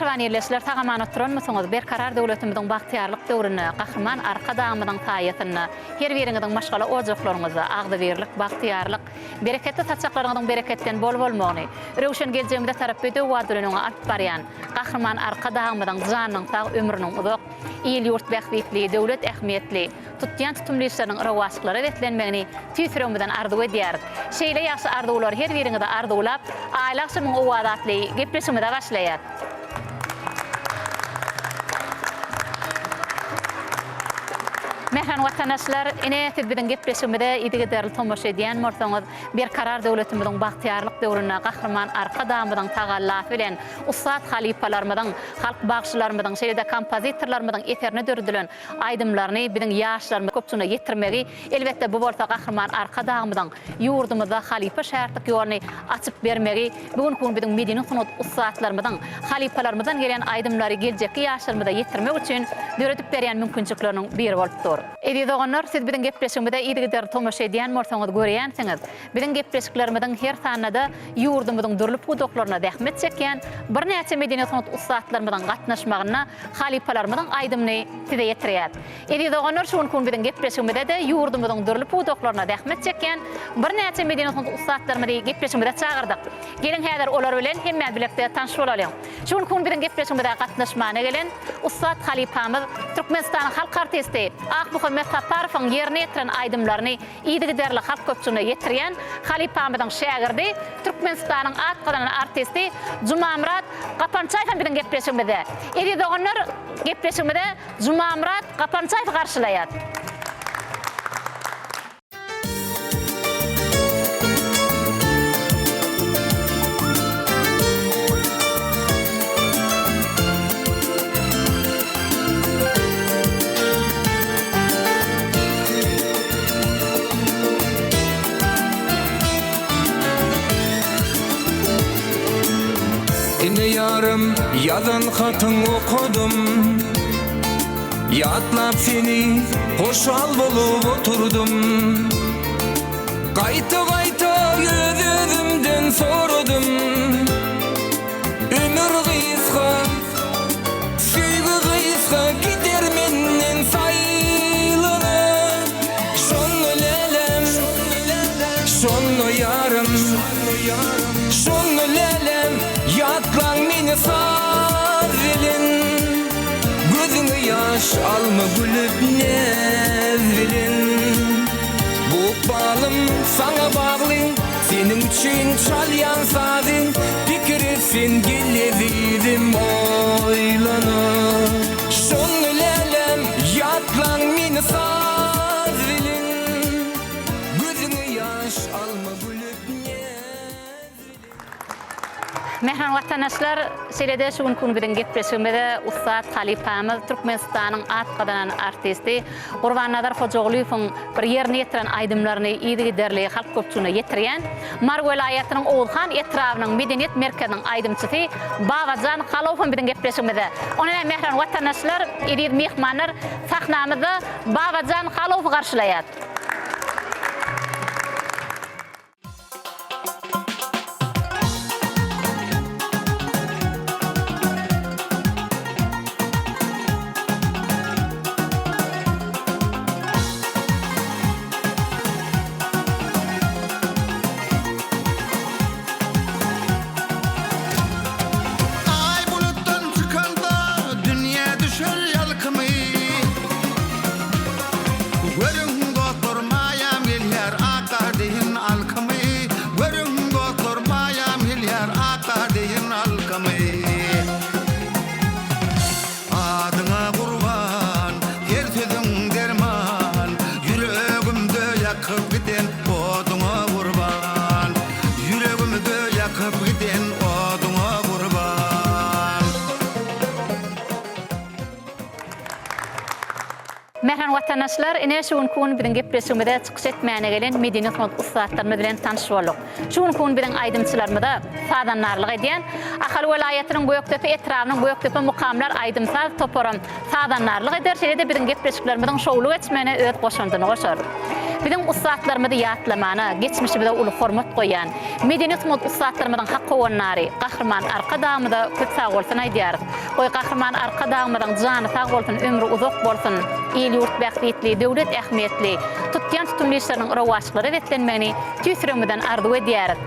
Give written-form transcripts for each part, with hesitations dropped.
Mähriban ildeşler, sag-aman oturanmysyňyz? Berkarar döwletimiziň bagtyýarlyk döwründe, Gahryman Arkadagymyzyň saýasynda her biriňiziň maşgala ojaklaryňyzda agzybirlik, bagtyýarlyk, bereketli saçaklaryňyzyň bereketden bol bolmagyny, röwşen geljegimize tarap bedew bady bilen öňe alyp barýan Gahryman Arkadagymyzyň janynyň sag, ömrüniň uzak, il-ýurt bähbitli, döwlet ähmiýetli, tutýan tutumly işleriniň rowaçlyklara beslenmegini tüýs ýüregimizden arzuw edýäris. Şeýle ýagşy arzuwlary her biriňize arzuwlap, Aýly agşamyň owazy atly gepleşigimize başlaýas. Mähriban watandaşlar, ine, siz biziň gepleşigimize yzygiderli tomaşa edýän bolsaňyz, Berkarar döwletimiziň bagtyýarlyk döwründe Gahryman Arkadagymyzyň tagallasy bilen ussat halypalarymyzyň, halk bagşylarymyzyň, şeýle-de kompozitorlarymyzyň eserine döredilen aýdymlaryny biziň ýaşlarymyz köpçülige ýetirmegi, elbetde, bu bolsa Gahryman Arkadagymyzyň ýurdumyzda halypa-şägirtlik ýoluny açyp bermegi bu günki gün biziň medeni sungat ussatlarymyzyň, halypalarymyzdan gelýän aýdymlary geljekki ýaşlarymyza ýetirmek üçin döredip berýän mümkinçilikleriniň biri bolup dur. Eziz doganlar, siz biziň gepleşigimize yzygiderli tomaşa edýän bolsaňyz görýänsiňiz, biziň gepleşiklerimiziň her sanynda-da ýurdumyzyň dürli pudaklarynda zähmet çekýän birnäçe medeni sungat ussatlarymyzyň gatnaşmagynda halypalarymyzyň aýdymyny size ýetirýäs. Eziz doganlar şu günki gün biziň gepleşigimize-de ýurdumyzyň dürli pudaklarynda zähmet çekýän birnäçe medeni sungat ussatlarymyzy gepleşigimize çagyrdyk. Geliň häzir olar bilen hemmämiz bilelikde tanyş bolalyň. Şu günki gün biziň gepleşigimize gatnaşmana gelen ussat halypamyz Türkmenistanyň halk artisti Akmuhammet Saparowyň ýerine ýetiren aýdymlaryny yzygiderli halk köpçüligine ýetirýän halypamyzyň şägirdi, Türkmenistanyň at gazanan artisti Jumamyrat Gapançaýew hem biziň gepleşigimizde. Eziz doganlar, gepleşigimize Jumamyrat Gapançaýewi garşylaýas. Ine ýarym ýazan hatyň okadym Ýatlap seni hoşal bolup oturdym Gaýta-gaýta öz-özümden soradym Ömür gysga, söýgi gysga gider menden saýlanyp Şonda lälem, şonda ýarym, şonda lälem Ýatlaň meni saz bilen Gözüňe ýaş alma gülüp näz bilen Bu ykbalym saňa bagly Seniň üçin çalýan sazy Pikir et sen gel ezizim oýlanyp Şonda lälem ýatlaň meni saz bilen Gözüňe ýaş alma gülüp näz bilen. Mähriban watandaşlar, şeýle-de şu günki gün biziň gepleşigimize ussat halypamyz, Türkmenistanyň at gazanan artisti Gurbannazar Hojagulyýewiň bir ýerine ýetiren aýdymlaryny yzygiderli halk köpçüligine ýetirýän Mary welaýatynyň Oguzhan etrabynyň medeniýet merkeziniň aýdymçysy Babajan Halow hem biziň gepleşigimizde. Onda mähriban watandaşlar, eziz myhmanlar, sahnamyzda Babajan Halowy garşylaýas. Aý bulutdan çykanda dünýä düşer ýalkymy. Görüň dostlar maýam gelýär ak gar deýin alkymy. Görüň dostlar maýam gelýär ak gar deýin alkymy. Adyňa gurban, her sözüň derman, Ýüregimde ýakyp giden oduňa gurban. Ýüregimde ýakyp giden oduňa gurban. Mähriban watandaşlar, ine şu günki gün biziň gepleşigimize çykyş etmäne gelen medeni sungat ussatlarymyz bilen tanyş bolduk. Şu günki gün biziň aýdymçylarymyza sazandarlyk edýän Ahal welaýatynyň Gökdepe etrabynyň Gökdepe mukamlar aýdym-saz toparam sazandarlyk eder, şeýle-de biziň gepleşiklerimiziň şowly geçmegine öz goşandyny goşar. Biziň ussatlarymyzy ýatlamana, geçmişimize uly hormat goýýan, medeni sungat ussatlarymyzyň hak howandary Gahryman Arkadagymyza köp sagbolsun aýdýarys. Goý, Gahryman Arkadagymyzyň jany sag bolsun, ömri uzak bolsun, il-ýurt bähbitli, döwlet ähmiýetli, tutýan tutumly işleriniň rowaçlyklara beslenmegini tüýs ýüregimizden arzuw edýäris.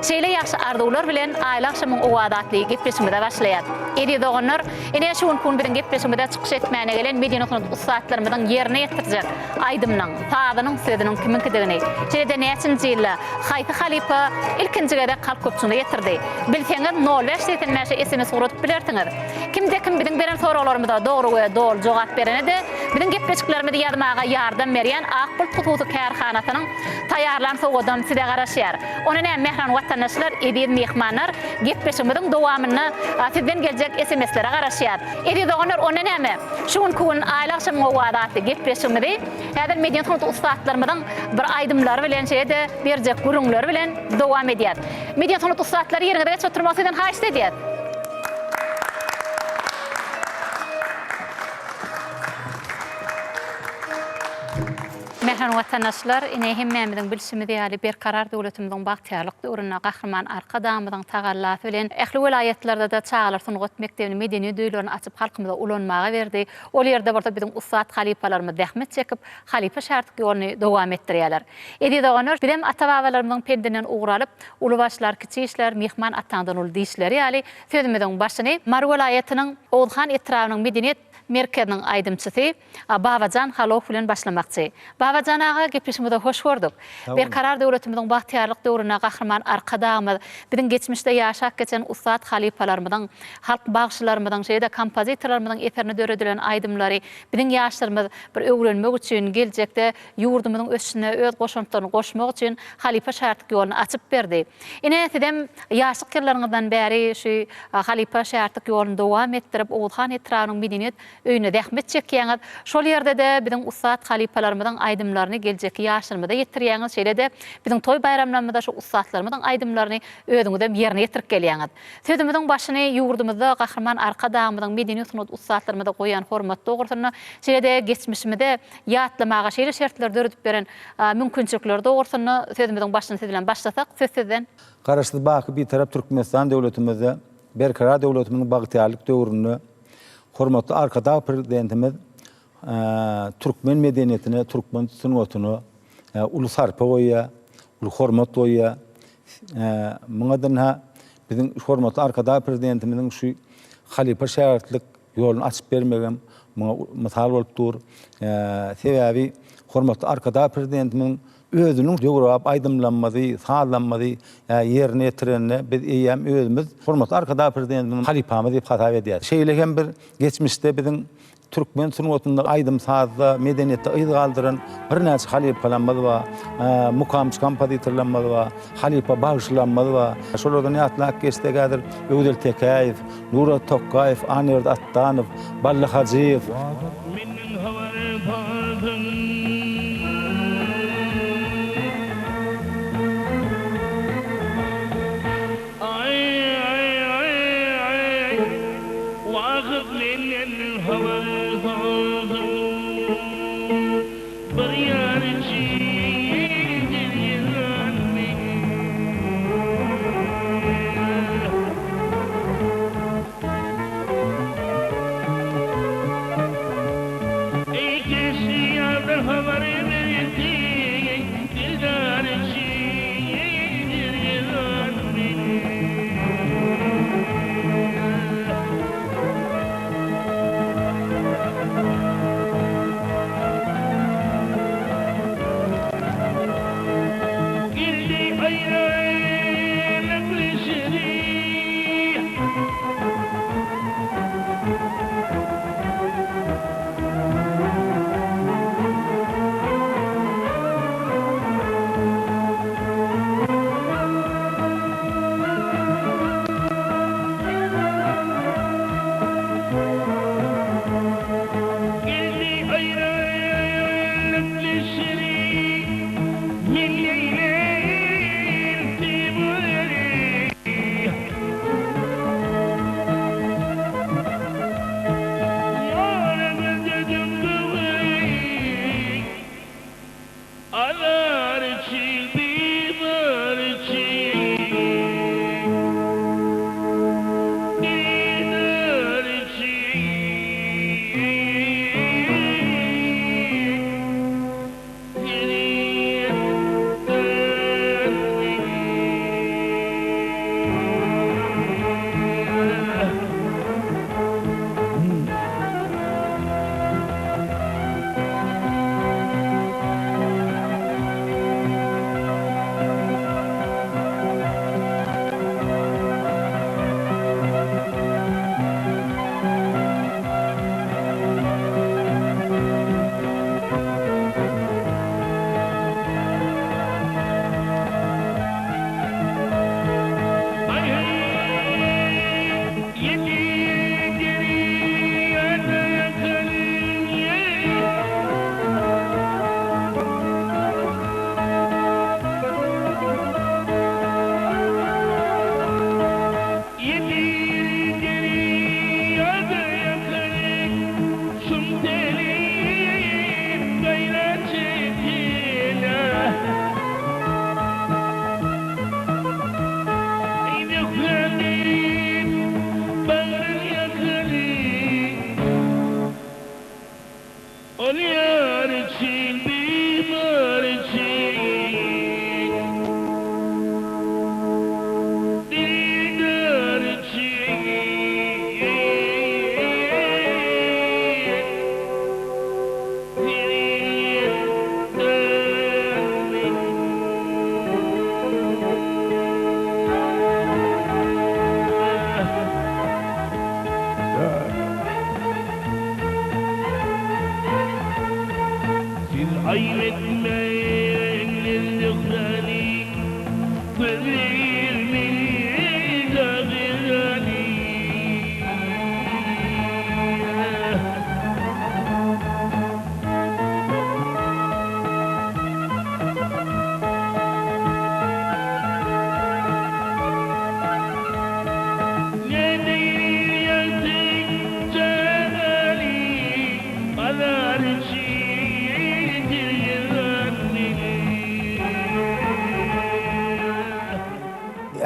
Şeýle ýagşy arzuwlar bilen Aýly agşamyň owazy atly gepleşigimize başlaýas. Eziz doganlar, ine şu günki gün biziň gepleşigimize çykyş etmäne gelen medeni sungat ussatlarymyzyň ýerine ýetirjek aýdymynyň, sazynyň, sözüniň kimiňkidigini, şeýle-de näçinji ýylda, haýsy halypa ilkinji gezek halk köpçüligine ýetirdi? Bilseňiz nol bäş 85-e sms ugradyp bilersiňiz. Kimde-kim biziň beren soraglarymyza dogry we doly jogap berene-de biziň gepleşiklerimizi ýazmaga ýardam berýän Ak Bulut hususy kärhanasynyň taýýarlan sowgadam size garaşýar. Onda näme mähriban watandaşlar, eziz myhmanlar, gepleşigimiziň dowamynda sizden geljek sms-lere garaşýas. Eziz doganlar, onda näme, şu günki gün Aýly agşamyň owazy atly gepleşigimizi häzir medeniýet sungat ussatlarymyzyň bir aýdymlary bilen, şeýle-de berjek gürrüňleri bilen dowam edýäs. Medeniýet sungat ussatlary ýeriňize geçip oturmagy sizden haýyşt edýäs. Mähriban watandaşlar, ine, hemmämiziň bilşimiz ýaly, Berkarar döwletimiziň bagtyýarlyk döwründe Gahryman Arkadagymyzyň tagallasy bilen ähli welaýatlarda-da çagalar sungat mekdebini, medeniýet öýlerini açyp, halkymyza ulanmaga berdi. Ol ýerde bolsa biziň ussat halypalarymyz zähmet çekip, halypa-şägirtlik ýoluny dowam etdirýärler. Eziz doganlar, bizem ata-babalarymyzyň pendinden ugur alyp, Uly başlar, kiçi işler, myhman ataňdan uly diýişleri ýaly, sözümiziň başyny Mary welaýatynyň Oguzhan etrabynyň medeniýet merkeziniň aýdymçysy, Babajan Halow bilen başlamakçy. Babajan aga, gepleşigimize hoş gördük. Berkarar döwletimiziň bagtyýarlyk döwründe Gahryman Arkadagymyz biziň geçmişde ýaşap geçen ussat halypalarymyzyň, halk bagşylarymyzyň, şeýle-de kompozitorlarymyzyň eserine döredilen aýdymlary biziň ýaşlarymyz bir öwrenmek üçin, geljekde ýurdumyzyň ösüşine öz goşantlaryny goşmak üçin halypa-şägirtlik ýoluny açyp berdi. Ine, sizem ýaşlyk ýyllaryňyzdan bäri şu halypa-şägirtlik ýoluny dowam etdirip, Oguzhan etrabynyň medeniýet öýünde zähmet çekýäňiz. Şol ýerde-de biziň ussat halypalarymyzyň aýdymlaryny geljekki ýaşlarymyza ýetirýäňiz. Şeýle-de biziň toý-baýramlarymyzda şu ussatlarymyzyň aýdymlaryny özüňizem ýerine ýetirip gelýäňiz. Sözümiziň başyny ýurdumyzda Gahryman Arkadagymyzyň medeni sungat ussatlarymyza goýýan hormaty dogrusynda, şeýle-de geçmişimize ýatlamaga şeýle şertleri döredip beren mümkinçilikleri dogrusynda sözümiziň başyny siz bilen başlasak, söz sizden. Garaşsyz baky Bitarap Türkmenistan döwletimizde Berkarar döwletimiziň bagtyýarlyk döwründe Hormatly Arkadag Prezidentimiz türkmen medeniýetine, türkmen sungatyna uly sarpa goýýar, uly hormat goýýar. Muňa ynha biziň hormatly Arkadag Prezidentimiziň şu halypa-şägirtlik ýoluny açyp bermegem muňa mysal bolup dur. Sebäbi hormatly Arkadag Prezidentimiziň Özüniň döwrebap aýdymlanmazy, sazlanmazy ýerine ýetirende biz eýýäm özümiz hormatly Arkadag Prezidentimiziň halypamyz diýip hasap edýäris. Şeýle hem bir geçmişde biziň türkmen sungatynda aýdym-sazda, medeniýetde yz galdyran birnäçe halypalarymyz bar. Mukamçy kompozitorlarymyz bar, halypa bagşylarymyz bar. Şolardan ýatlap geçsek häzir Öwzel Tekäýew, Nurat Tokgaýew, Annaberdi Atdanow, Bally Hajyýew. Menden habar alsyn. Aý-aý-aý-aý, wagt menden habar alsyn. Bir ýar üçin ýandy.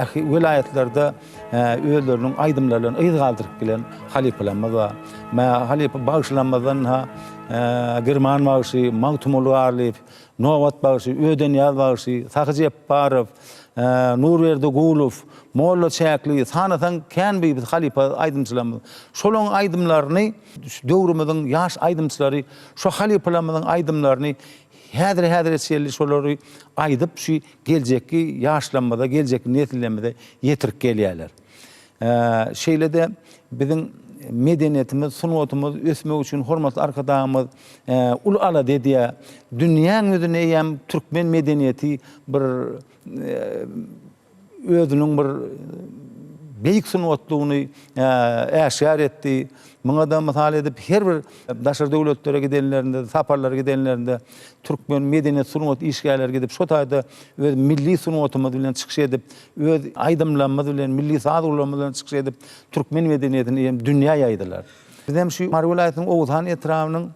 ähli welaýatlarda özleriniň aýdymlary bilen yz galdyryp gelen halypalarymyz bar. Mä halypa bagşylarymyzdan ha Girman bagşy, Magtymguly Garlyýew, Nobat bagşy, Ödenýaz bagşy, Sahy Jepbarow, Nurberdi Gulow, Molla Çäkli, sanasaň kän bi biz halypa aýdymçylarymyz. Şolaryň aýdymlaryny şu döwrümiziň ýaş aýdymçylary şo halypalarymyzyň aýdymlaryny häzir-häzire çenli şolary aýdyp şu geljekki ýaşlarymyza, geljekki nesillerimize ýetirip gelýärler. Şeýle-de biziň medeniýetimiz, sungatymyz ösmegi üçin hormatly Arkadagymyz uly alada edýär. Dünýäň ýüzünde eýýäm türkmen medeniýeti bir özüniň bir beýik sungatlygyny äşgär etdi. Muňa-da mysal edip her bir daşary döwletlere gidenlerinde, saparlara gidenlerinde türkmen medeniýet, sungat işgärleri gidip şo taýda öz milli sungatymyz bilen çykyş edip, öz aýdymlarymyz bilen, milli saz gurallarymyz bilen çykyş edip, türkmen medeniýetini hem dünýä ýaýdylar. Biz hem şu Mary welaýatynyň Oguzhan etrabynyň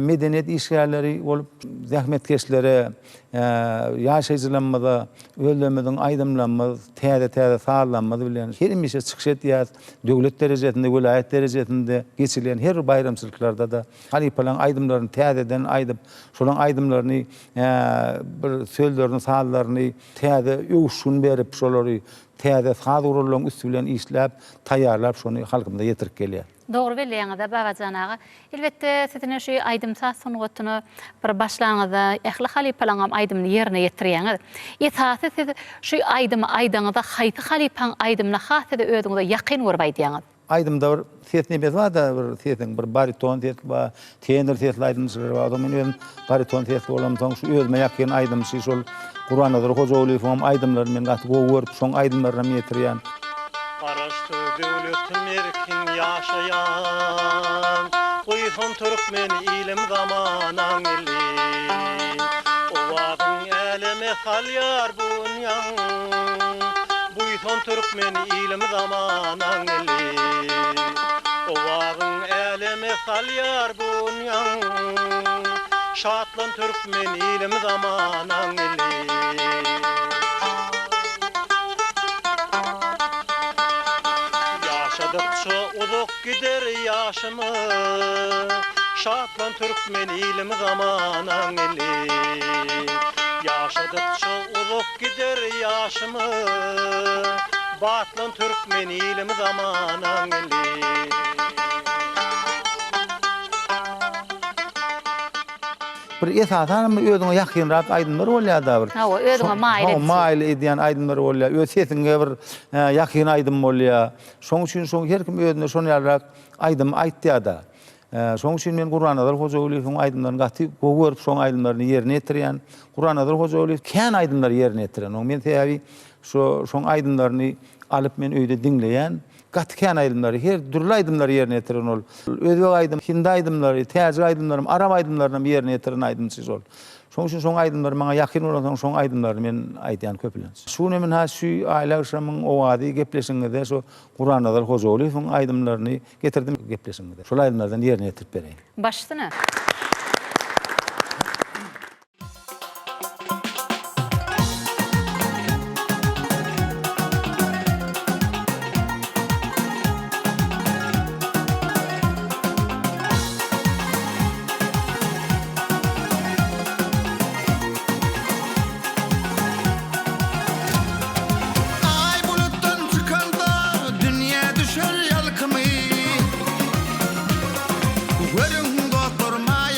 medeniýet işgärleri bolup, zähmetkeşlere, ýaşaýjylarymyza özlerimiziň aýdymlarymyz, täze-täze sazlarymyz bilen hemişe çykyş edýäris. Döwlet derejesinde, welaýat derejesinde geçirilýän her bir baýramçylyklarda-da halypalaryň aýdymlaryny täzeden aýdyp, şolaryň aýdymlaryny bir sözlerini, sazlaryny täze öwüşgin berip, şolary täze saz gurallaryň üsti bilen işläp, taýýarlap, şony halkymyza ýetirip gelýär. Dogry belleýäňiz-ä Babajan aga. Elbetde siz ine şu aýdym-saz sungatyna bir başlaňyzda ähli halypalaňam aýdymyny ýerine ýetirýäňiz. Esasy siz şu aýdymy aýdaňyzda haýsy halypaň aýdymyny has size özüňize ýakyn görüp aýdýaňyz? Aýdymda bir ses nemesi bar-da bir sesiň bir bariton sesi bar, tenor sesli aýdymçylar bar. Onsoň men özüm bariton sesli bolamsoň şu özüme ýakyn aýdymçy şol Gurbannazar Hojagulyýewiňem aýdymlaryny men gaty gowy görüp şoň aýdymlarynam ýetirýän. Garaşsyz döwletim erkin ýaşaýan, Buýsan türkmen ilim zamanaň ili. Owazyň äleme salýar bu dünýäň, Buýsan türkmen ilim zamanaň ili. Owazyň äleme salýar bu dünýäň, Şatlan türkmen ilim zamanaň ili. Ýaşadykça uzak gider ýaşymyz, Şatlan türkmen ilim zamanaň ili. Ýaşadykça uzak gider ýaşymyz, Batlan türkmen ilim zamanaň ili. Bir esasanam bir özüňe ýakynrak aýdymlar bolýar-da bir. Hawa, özüňe maýyl ediji. Hawa, maýyl edýän aýdymlar bolýar. Öz sesiňe bir ýakyn aýdym bolýar. Şoň üçin şoň her kim özüne şon ýalyrak aýdym aýtýar-da. Şoň üçin men Gurbannazar Hojagulyýewiň aýdymlaryny gaty gowy görüp şoň aýdymlaryny ýerine ýetirýän. Gurbannazar Hojagulyýew kän aýdymlary ýerine ýetiren. Oň men sebäbi şo şoň aýdymlaryny alyp men öýde diňleýän. Gaty kän aýdymlary, her dürli aýdymlary ýerine ýetiren ol. Özbek aýdym, hindi aýdymlary, täjik aýdymlaryny, arap aýdymlarynam ýerine ýetiren aýdymçy şol. Şoň üçin şoň aýdymlary maňa ýakyn bolansoň şoň aýdymlaryny men aýdýan köplenç. Şu gün hem ynha şu Aýly agşamyň owazy gepleşigiňizde şo Gurbannazar Hojagulyýewiň aýdymlaryny getirdim gepleşigiňize. Şol aýdymlardan ýerine ýetirip bereýin. Baş üstüne. Aý bulutdan çykanda dünýä düşer ýalkymy. Görüň dostlar maýam.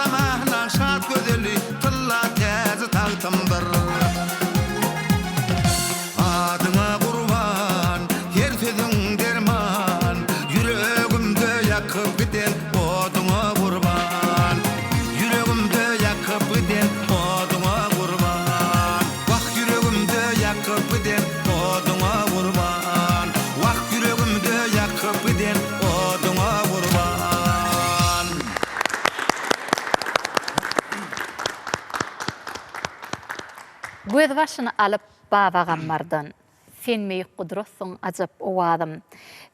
Zamanaň şat gözeli tylla täji tagtymdyr. Adyňa gurban, her sözüň derman, Ýüregimde ýakyp giden oduňa gurban. Ýüregimde ýakyp giden oduňa gurban. Wah, ýüregimde ýakyp giden oduňa gurban. Wah, ýüregimde ýakyp giden oduňa gurban. Gözbaşyny alyp Babagammardan. Sen beýik gudratsyň, ajap owazym.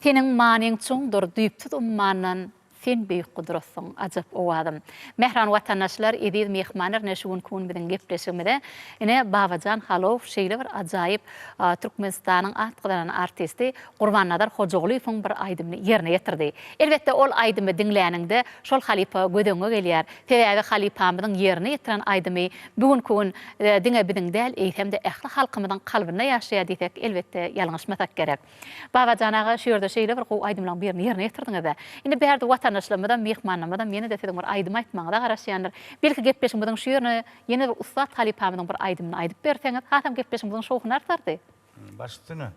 Seniň manyň çuňdur düýpsüz ummandan, Sen beýik gudratsyň, ajap owazym. Mähriban watandaşlar, eziz myhmanlar, ine şu günki gün biziň gepleşigimize ine Babajan Halow şeýle bir ajaýyp Türkmenistanyň at gazanan artisti Gurbannazar Hojagulyýewiň bir aýdymyny ýerine ýetirdi. Elbetde ol aýdymy diňläniňde şol halypa göz öňüňe gelýär. Sebäbi halypamyzyň ýerine ýetiren aýdymy bu günki gün diňe biziň däl, eýsem-de ähli halkymyzyň kalbynda ýaşaýar diýsek, elbetde ýalňyşmasak gerek. Babajan aga, şu ýerde şeýle bir gowy aýdymlaryň birini ýerine ýetirdiňiz-dä. Indi bärde watandaşlarymyzam, myhmanlarymyzam ýene-de siziň bir aýdym aýtmagyňyza garaşýandyr. Belki gepleşigimiziň şu ýerine ýene bir ussat halypamyzyň bir aýdymyny aýdyp berseňiz, hasam gepleşigimiziň şowhuny artardy. Baş üstüne.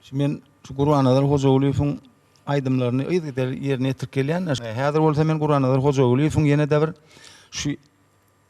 Şu men şu Gurbannazar Hojagulyýewiň aýdymlaryny yzygiderli ýerine ýetirip gelýän. Häzir bolsa men Gurbannazar Hojagulyýewiň ýene-de bir şu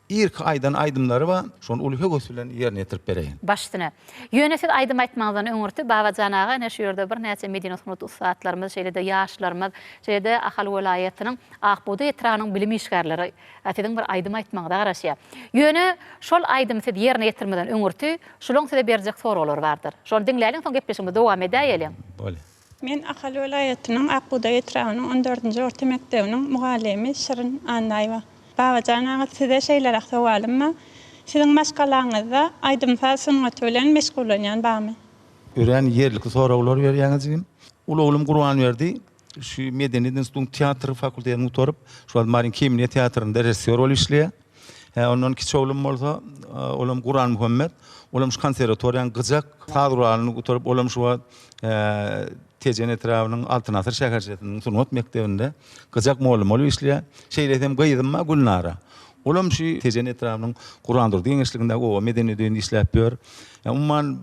irki aýdan aýdymlary bar, şony uly höwes bilen ýerine ýetirip bereýin. Baş üstüne. Ýöne siz aýdym aýtmagyňyzdan öňürti Babajan aga ine şu ýerde birnäçe medeni sungat ussatlarymyz, şeýle-de ýaşlarymyz, şeýle-de Ahal welaýatynyň Ak bugdaý etrabynyň bilim işgärleri siziň bir aýdym aýtmagyňyza garaşýar. Ýöne şol aýdymy siz ýerine ýetirmeden öňürti şulaň size berjek soraglary bardyr. Şony diňläliň soň gepleşigimizi dowam edäýeliň. Bolýar. Men Ahal welaýatynyň Ak bugdaý etrabynyň on dördünji orta mekdebiniň mugallymy Şirin Annaýewa. Babajan aga size şeýleräk sowalym bar. Siziň maşgalaňyzda aýdym-saz sungaty bilen meşgullanýan barmy? Örän ýerlikli soraglar berýäňiz jigim. Uly oglum Gurbanberdi şu Medeniýet institutynyň teatr fakultetini gutaryp, şu wagt Maryň Kemine teatrynda režissýor bolup işleýär. Hä, ondan kiçi oglum bolsa, olam Guranmuhammet, olam şu konserwatoriýanyň gyjak saz guralyny gutaryp, olam şu wagt Tejen etrabynyň Altyn asyr şäherçesiniň sungat mekdebinde gyjak mugallym bolup işleýär. Şeýle hem gyzym bar Gülnara. Olam şu Tejen etrabynyň Gurandurdy geňeşligindäki oba medeniýet öýünde işläp ýör. Ýa umuman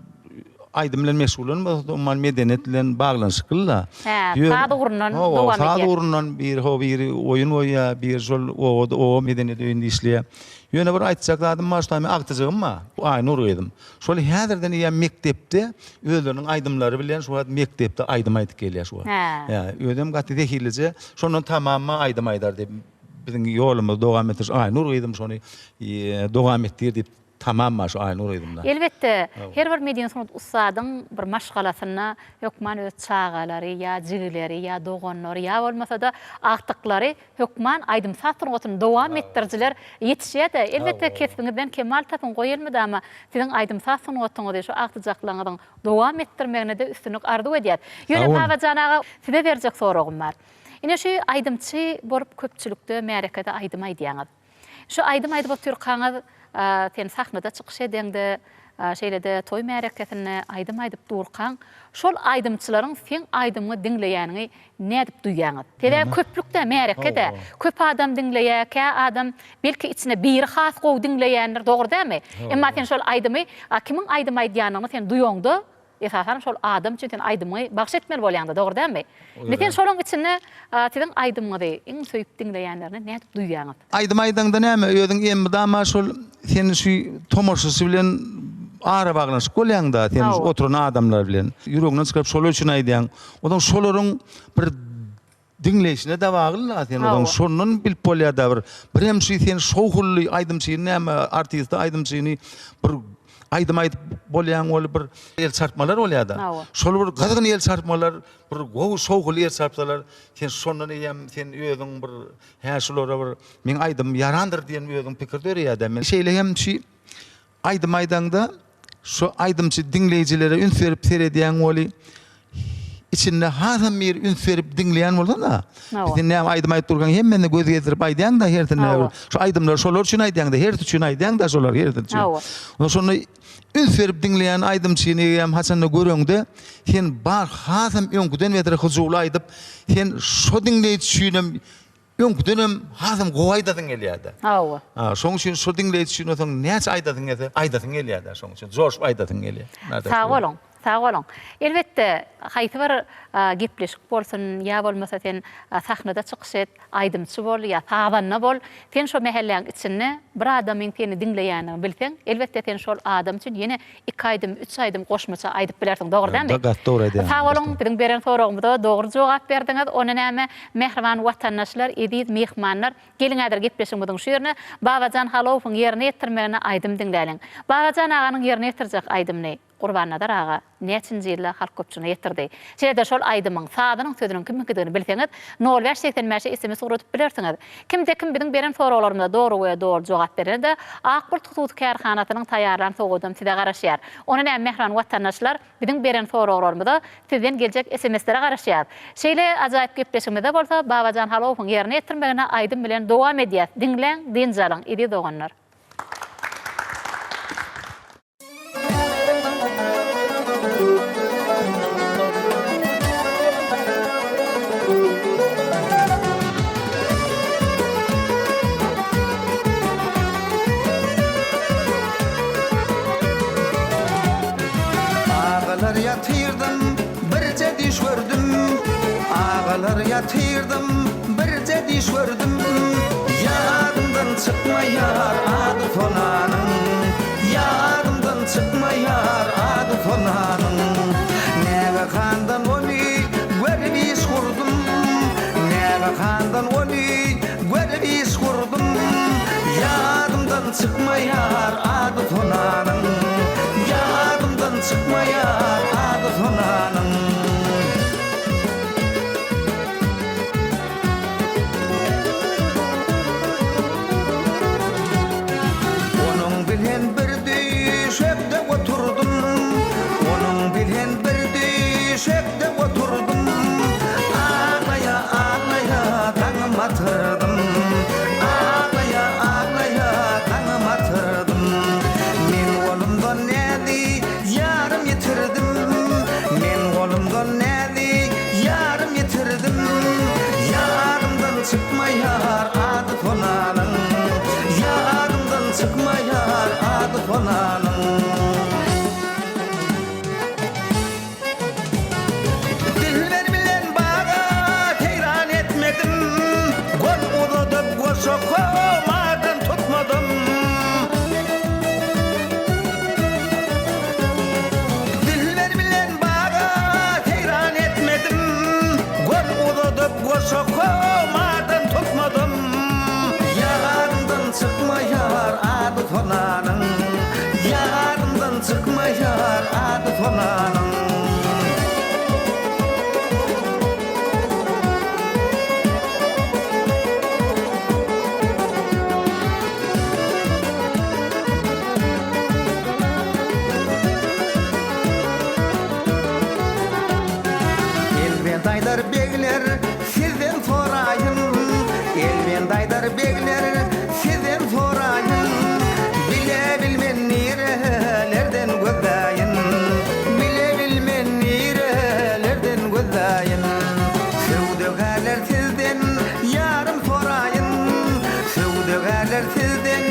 aýdym bilen meşgullanmasa-da umuman medeniýet bilen baglanyşykly-da. Hä, saz ugrundan dowam edýär. Saz ugrundan biri ho biri oýun goýýar, biri şol obada oba medeniýet öýünde işleýär. Ýöne bir aýtjak zadym bar, şu taý meniň agtyjygym bar, Aýnur gyzym. Şol häzirden eýýäm mekdepde özleriniň aýdymlary bilen şu wagt mekdepde aýdym aýdyp gelýär şu wagt. Hä. Özem gaty zehillije. Şondan tamamma aýdym aýdar diýip biziň ýolumyzy dowam etdiriş Aýnur gyzym şony dowam etdir diýip tamamma şu Aýnur gyzymda. Elbetde, her bir medeni sungat ussadyň bir maşgalasynda hökman öz çagalary ýa jigileri ýa doganlary ýa bolmasa-da agtyklary Hökman aýdym-saz sungatyny dowam etdirijiler ýetişýär-de. Elbetde, kesbiňizden kemal tapyň, goý elmydama siziň aýdym-saz sungatyňyzy şu agtyjaklaryňyzyň dowam etdirmegine-de üstünlik arzuw edýäs. Ýöne Babajan aga, size berjek soragym bar. Ine şu aýdymçy bolup köpçülikde, märekede aýdym aýdýaňyz. Şu aýdym aýdyp otyrkaňyz, sen sahnada çykyş edeňde, şeýle-de toý märekesinde aýdym aýdyp durkaň, şol aýdymçylaryň seň aýdymyňy diňleýäniňi nädip duýýaňyz? Sebäbi köplük-dä, märeke-dä. Köp adam diňleýär, kä adam belki içinde biri has gowy diňleýändir, dogry dälmi? Emma sen şol aýdymy, kimiň aýdym aýdýanyny sen duýaňda, Esasanam şol adam üçin sen aýdymyňy bagyş etmeli bolýaňda, dogry dälmi? Indi sen şolaň içinde siziň aýdymyňyzy iň söýüp diňleýänlerini nädip duýýaňyz? Aýdym aýdaňda näme, özüň elmydama şol sen şu tomaşaçy bilen arabaglanyşyk bolýaňda, sen şu oturan adamlar bilen. Ýüregiňden çykaryp şolar üçin aýdýaň. Onsoň şolaryň bir Diňleýşine-de bagly-la sen ozaň şondan bilip bolýar-da bir birem şu sen şowhunly aýdymçyny näme artisti aýdymçyny bir aýdym aýdyp bolýaň ol bir el çarpmalar bolýar-da. Şol bir gyzgyn el çarpmalar bir gowy şowhunly el çarpsalar sen şondan eýýäm sen özüň bir hä şulara bir meň aýdymym ýarandyr diýen özüň pikir döreýär-de. Men şeýle hem şu Aýdym aýdaňda şo aýdymçy diňleýjilere üns berip seredýäň weli içinde hasam bir üns berip diňleýän bolsana. Sen näme aýdym aýdyp durkaň hemmesine göz gezdirip aýdýaňda hersine bir şo aýdymlary şolar üçin aýdýaňda hersi üçin aýdýaňda şolar hersi üçin. Onda şonda üns berip diňleýän aýdymçyny eýýäm haçanda göreňde sen bar hasam öňküden beter hyjuwly aýdyp sen şo diňleýji üçinem. Öňküdenem hasam gowy aýdasyň gelýär-de. Hawa. Ha, şoň üçin şo diňleýji üçin bolsaň näçe aýdasyň gelse, aýdasyň gelýär-de şoň üçin. Joşup aýdasyň gelýär. Sag boluň. Sag boluň. Elbetde, haýsy bir gepleşik bolsun, ýa bolmasa sen sahnada çykyş et, aýdymçy bol ýa sazanda bol, sen şo mähelläň içinde bir adamyň seni diňleýändigini bilseň, elbetde sen şol adam üçin ýene Iki aýdym, üç aýdym goşmaça aýdyp bilersiň, dogry dälmi? Gaty dogry aýdýaň. Sag boluň, biziň beren soragymyza dogry jogap berdiňiz. Onda näme, mähriban watandaşlar, eziz myhmanlar, geliň häzir gepleşigimiziň şu ýerine Babajan Halowowyň ýerine ýetirmeginde aýdym diňläliň. Babajan aganyň ýerine ýetirjek aýdymyny Gurbannazar aga näçinji ýylda halk köpçüligine ýetirdi? Şeýle-de şol aýdymyň sazynyň sözüniň kimiňkidigini bilseňiz, nol bäş 85-e sms ugradyp bilersiňiz. Kimde-kim biziň beren soraglarymyza dogry we doly jogap berende, Ak Bulut hususy kärhanasynyň taýýarlan sowgadam size garaşýar. Onda näme mähriban watandaşlar, biziň beren soraglarymyza sizden geljek SMS-lere garaşýas. Şeýle ajaýyp gepleşigimizde bolsa Babajan Halowowyň ýerine ýetirmeginde aýdym bilen dowam edýäs. Diňläň, dynç alyň, eziz doganlar. Agalar ýatyrdym, birje düýş gördüm. Agalar ýatyrdym, birje düýş gördüm. Ýadymdan çykmaýar ady Sonanyň. Ýadymdan çykmaýar ady Sonanyň. Nägehandan ony görüp iş gurdum. Nägehandan ony görüp iş gurdum. Ýadymdan çykmaýar ady Sonanyň. Ýadymdan çykmaýar ady Sonanyň. Onuň bilen bir düşekde oturdym, Onuň bilen bir düşekde oturdym. Aglaýa, aglaýa daňym atyrdym, Aglaýa, aglaýa daňym atyrdym. Men golumdan näzi ýarym ýitirdim, Men golumdan näzi ýarym ýitirdim. Ýadymdan çykmaýar ady Sonanyň, Ýadymdan çykmaýar ady Sonanyň. Dilber bilen baga seýran etmedim, Gol uzadyp goşa komadan tutmadym. Dilber bilen baga seýran etmedim, Gol uzadyp goşa komadan tutmadym. Ýadymdan çykmaýar ady Sonanyň, Ýadymdan çykmaýar ady Sonanyň. Elbent aýdar begler sizden soraýyn, Elbent aýdar begler sizden soraýyn, Bile bilmen nirelerden gözläýin, Bile bilmen nirelerden gözläýin. Söwdagärler sizden ýarym soraýyn, Söwdagärler sizden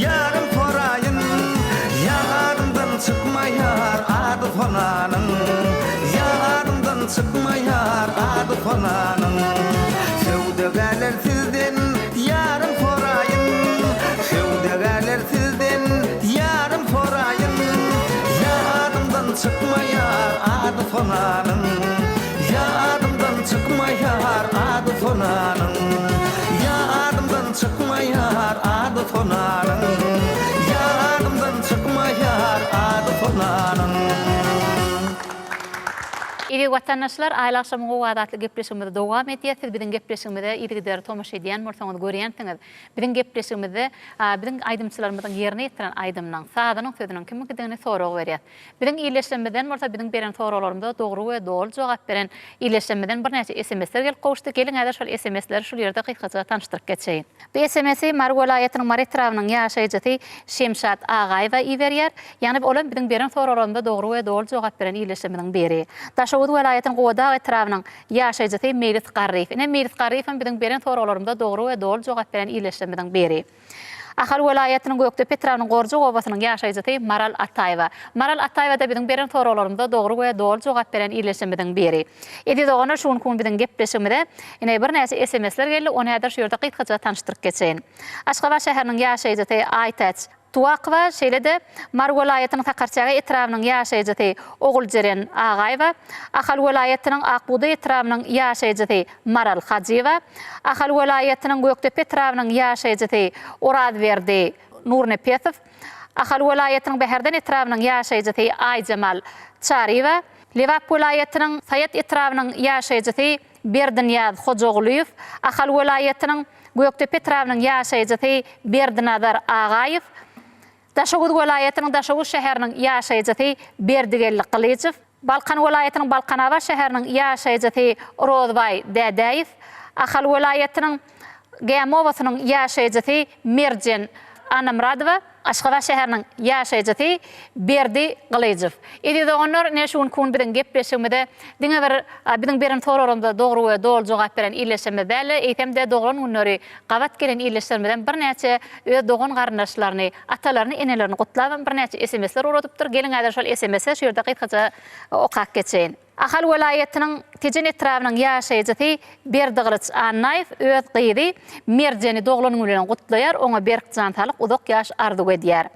ýarym soraýyn, Ýadymdan çykmaýar ady Sonanyň, Ýadymdan çykmaýar ady Sonanyň. Söwdagärler sizden ýarym soraýyn, Söwdagärler sizden ýarym soraýyn, Ýadymdan çykmaýar ady Sonanyň, Ýadymdan çykmaýar ady Sonanyň, Ýadymdan çykmaýar ady Sonanyň, Ýadymdan çykmaýar ady Sonanyň. Eziz watandaşlar, Aýly agşamyň owazy atly gepleşigimizi dowam edýäs. Siz biziň gepleşigimize yzygiderli tomaşa edýän bolsaňyz görýänsiňiz. Biziň gepleşigimizde biziň aýdymçylarymyzyň ýerine ýetiren aýdymynyň, sazynyň, sözüniň kimiňkidigini sorag berýäs. Biziň ildeşlerimizden bolsa biziň beren soraglarymyza dogry we doly jogap beren ildeşlerimizden birnäçe SMS-ler gelip gowuşdy. Geliň häzir şol SMS-leri şul ýerde gysgaça tanyşdyryp geçeýin. Bu SMS-i Mary welaýatynyň Mary etrabynyň ýaşaýjysy Şemşat Agaýewa iberýär. Ýagny ol hem biziň beren soraglarymyza dogry we doly jogap beren ildeşlerimiziň biri. Daşoguz. Daşoguz welaýatynyň Gubadag etrabynyň ýaşaýjysy Meýlis Garryýew. Ine, Meýlis Garryýew hem biziň beren soraglarymyza dogry we doly jogap beren ildeşlerimiziň biri. Ahal welaýatynyň Gökdepe etrabynyň Gorjak obasynyň ýaşaýjysy Maral Ataýewa. Maral Ataýewa-da biziň beren soraglarymyza dogry we doly jogap beren ildeşlerimiziň biri. Eziz doganlar, şu günki gün biziň gepleşigimize ine birnäçe SMS-ler geldi, ony häzir şu ýerde gysgaça tanyşdyryp geçeýin. Aşgabat şäheriniň ýaşaýjysy Aýtäç Tuwakowa, şeýle-de Mary welaýatynyň Sakarçäge etrabynyň ýaşaýjysy Oguljeren Agaýewa, Ahal welaýatynyň Ak bugdaý etrabynyň ýaşaýjysy Maral Hajyýewa, Ahal welaýatynyň Gökdepe etrabynyň ýaşaýjysy Orazberdi Nurnepesow, Ahal welaýatynyň Bäherden etrabynyň ýaşaýjysy Aýjemal Çaryýewa, Lebap welaýatynyň Saýat etrabynyň ýaşaýjysy Berdinyýaz Hojagulyýew, Ahal welaýatynyň Gökdepe etrabynyň ýaşaýjysy Berdinazar Agaýew, Daşoguz welaýatynyň Daşoguz şäheriniň ýaşaýjysy Berdigeldi Gylyjow, Balkan welaýatynyň Balkanabat şäheriniň ýaşaýjysy Rozbaý Dädäýew, Ahal welaýatynyň Gämi obasynyň ýaşaýjysy Merjen Annamyradowa, Aşgabat şäheriniň ýaşaýjysy Berdi Gylyjow. Eziz doganlar, ine şu günki gün biziň gepleşigimize diňe bir biziň beren soraglarymyza dogry we doly jogap beren ildeşlerimiz däl-de, eýsem-de doglan günleri gabat gelen ildeşlerimizem birnäçe öz dogan-garyndaşlaryny, atalaryny, enelerini gutlabam birnäçe SMS-ler ugradypdyr. Geliň häzir şol SMS-i şu ýerde gysgaça okap geçeýin. Ahal welaýatynyň Tejen etrabynyň ýaşaýjysy Berdigylyç Annaýew öz gyzy Merjeni doglan güni bilen gutlaýar, oňa berk jan saglyk, uzak ýaş arzuw edýär.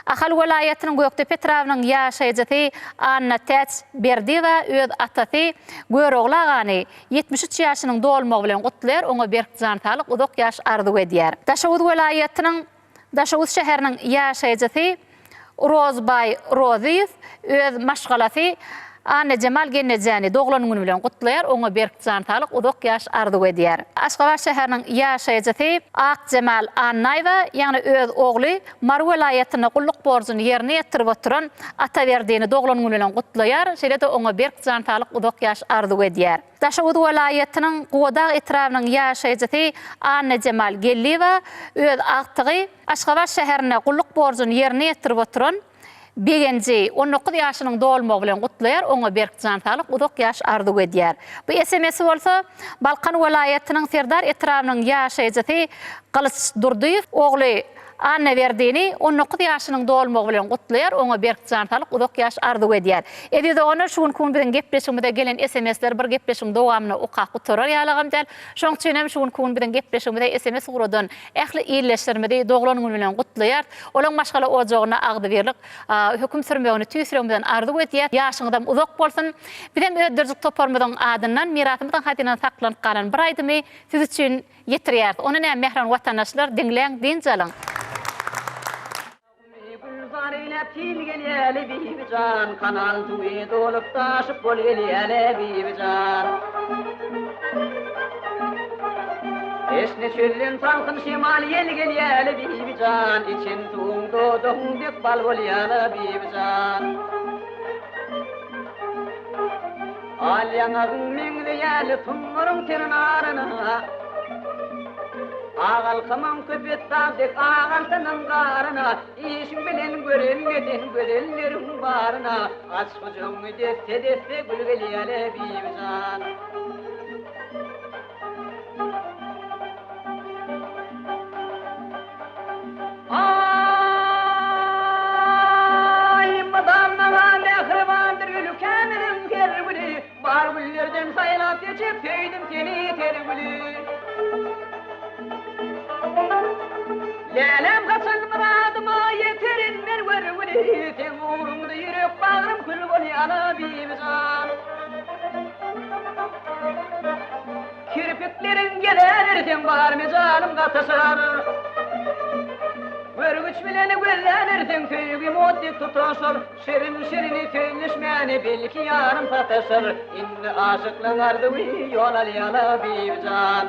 Ahal welaýatynyň Gökdepe etrabynyň ýaşaýjysy Annatäç Berdiýewa öz atasy Görogly agany 73 ýaşynyň dolmagy bilen gutlaýar, oňa berk jan saglyk, uzak ýaş arzuw edýär. Daşoguz welaýatynyň Daşoguz şäheriniň ýaşaýjysy Rozbaý Rozyýew öz maşgalasy Annajemal gelnejäni doglan güni bilen gutlaýar, oňa berk jan saglyk, uzak ýaş arzuw edýär. Aşgabat şäheriniň ýaşaýjysy Akjemal Annaýewa, ýagny öz ogly Mary welaýatynda gulluk borjuny ýerine ýetirip oturan Ataberdini doglan güni bilen gutlaýar, şeýle-de oňa berk jan saglyk, uzak ýaş arzuw edýär. Daşoguz welaýatynyň Gubadag etrabynyň ýaşaýjysy Annajemal Geldiýewa öz agtygy Aşgabat şäherinde gulluk borjuny ýerine ýetirip oturan Begenji 19 ýaşynyň dolmagy bilen gutlaýar, oňa berk jan saglyk, uzak ýaş arzuw edýär. Bu SMS-i bolsa Balkan welaýatynyň Serdar etrabynyň ýaşaýjysy Gylyç Durdyýew ogly Annaberdini 19 ýaşynyň dolmagy bilen gutlaýar, oňa berk jan saglyk, uzak ýaş arzuw edýär. Eziz doganlar, şu günki gün biziň gepleşigimize gelen SMS-leri bir gepleşigiň dowamynda okap gutarar ýalagam däl. Şoň üçin hem şu günki gün biziň gepleşigimize SMS ugradan ähli ildeşlerimizi doglan güni bilen gutlaýarys. Olaň maşgala ojagynda agzybirlik höküm sürmegini tüýs ýüregimizden arzuw edýäs. Ýaşyňyzam uzak bolsun. Bizem öz dörjük toparymyzyň adyndan mirasymyzyň hazynasy saklanyp galan bir aýdymy siz üçin Ýetirýäris. Ony näme mähriban watandaşlar diňläň, dynç alyň. Gumy gülzar eýläp sil gelýäle Bibijan, Kanal suwy dolup daşyp bol gelýäle Bibijan. Teşne çölden salkyn şemal ýel gelýäle Bibijan, Içen suwuň dodagyň dek bal bolýala Bibijan. Al ýaňagyň meňzeýäli sumbaryň ter naryna, Ak alkymyň Köpetdag dek ak altynyň garyna, Işiň bilen görünme sen gözelleriň baryna, Aç gujagyňy desse-desse gül gelýäle Bibijan. Aý, mydam maňa mähribandyr ülkämiziň her güli, Bar güllerden saýlap seçip söýdüm seni ter güli. Läläm haçan myradyma ýeterin men görgüli, Seň ugruňda ýürek bagrym kül bolýana Bibijan. Kirpikleriň geläberseň bar mejalym gataşar. Görgüç bilen gözläberseň söýgim ot dek tutaşar. Şirin-şirini sözleşmäne belki ýarym sataşar. Indi aşyklaň arzuwy ýol alýala Bibijan.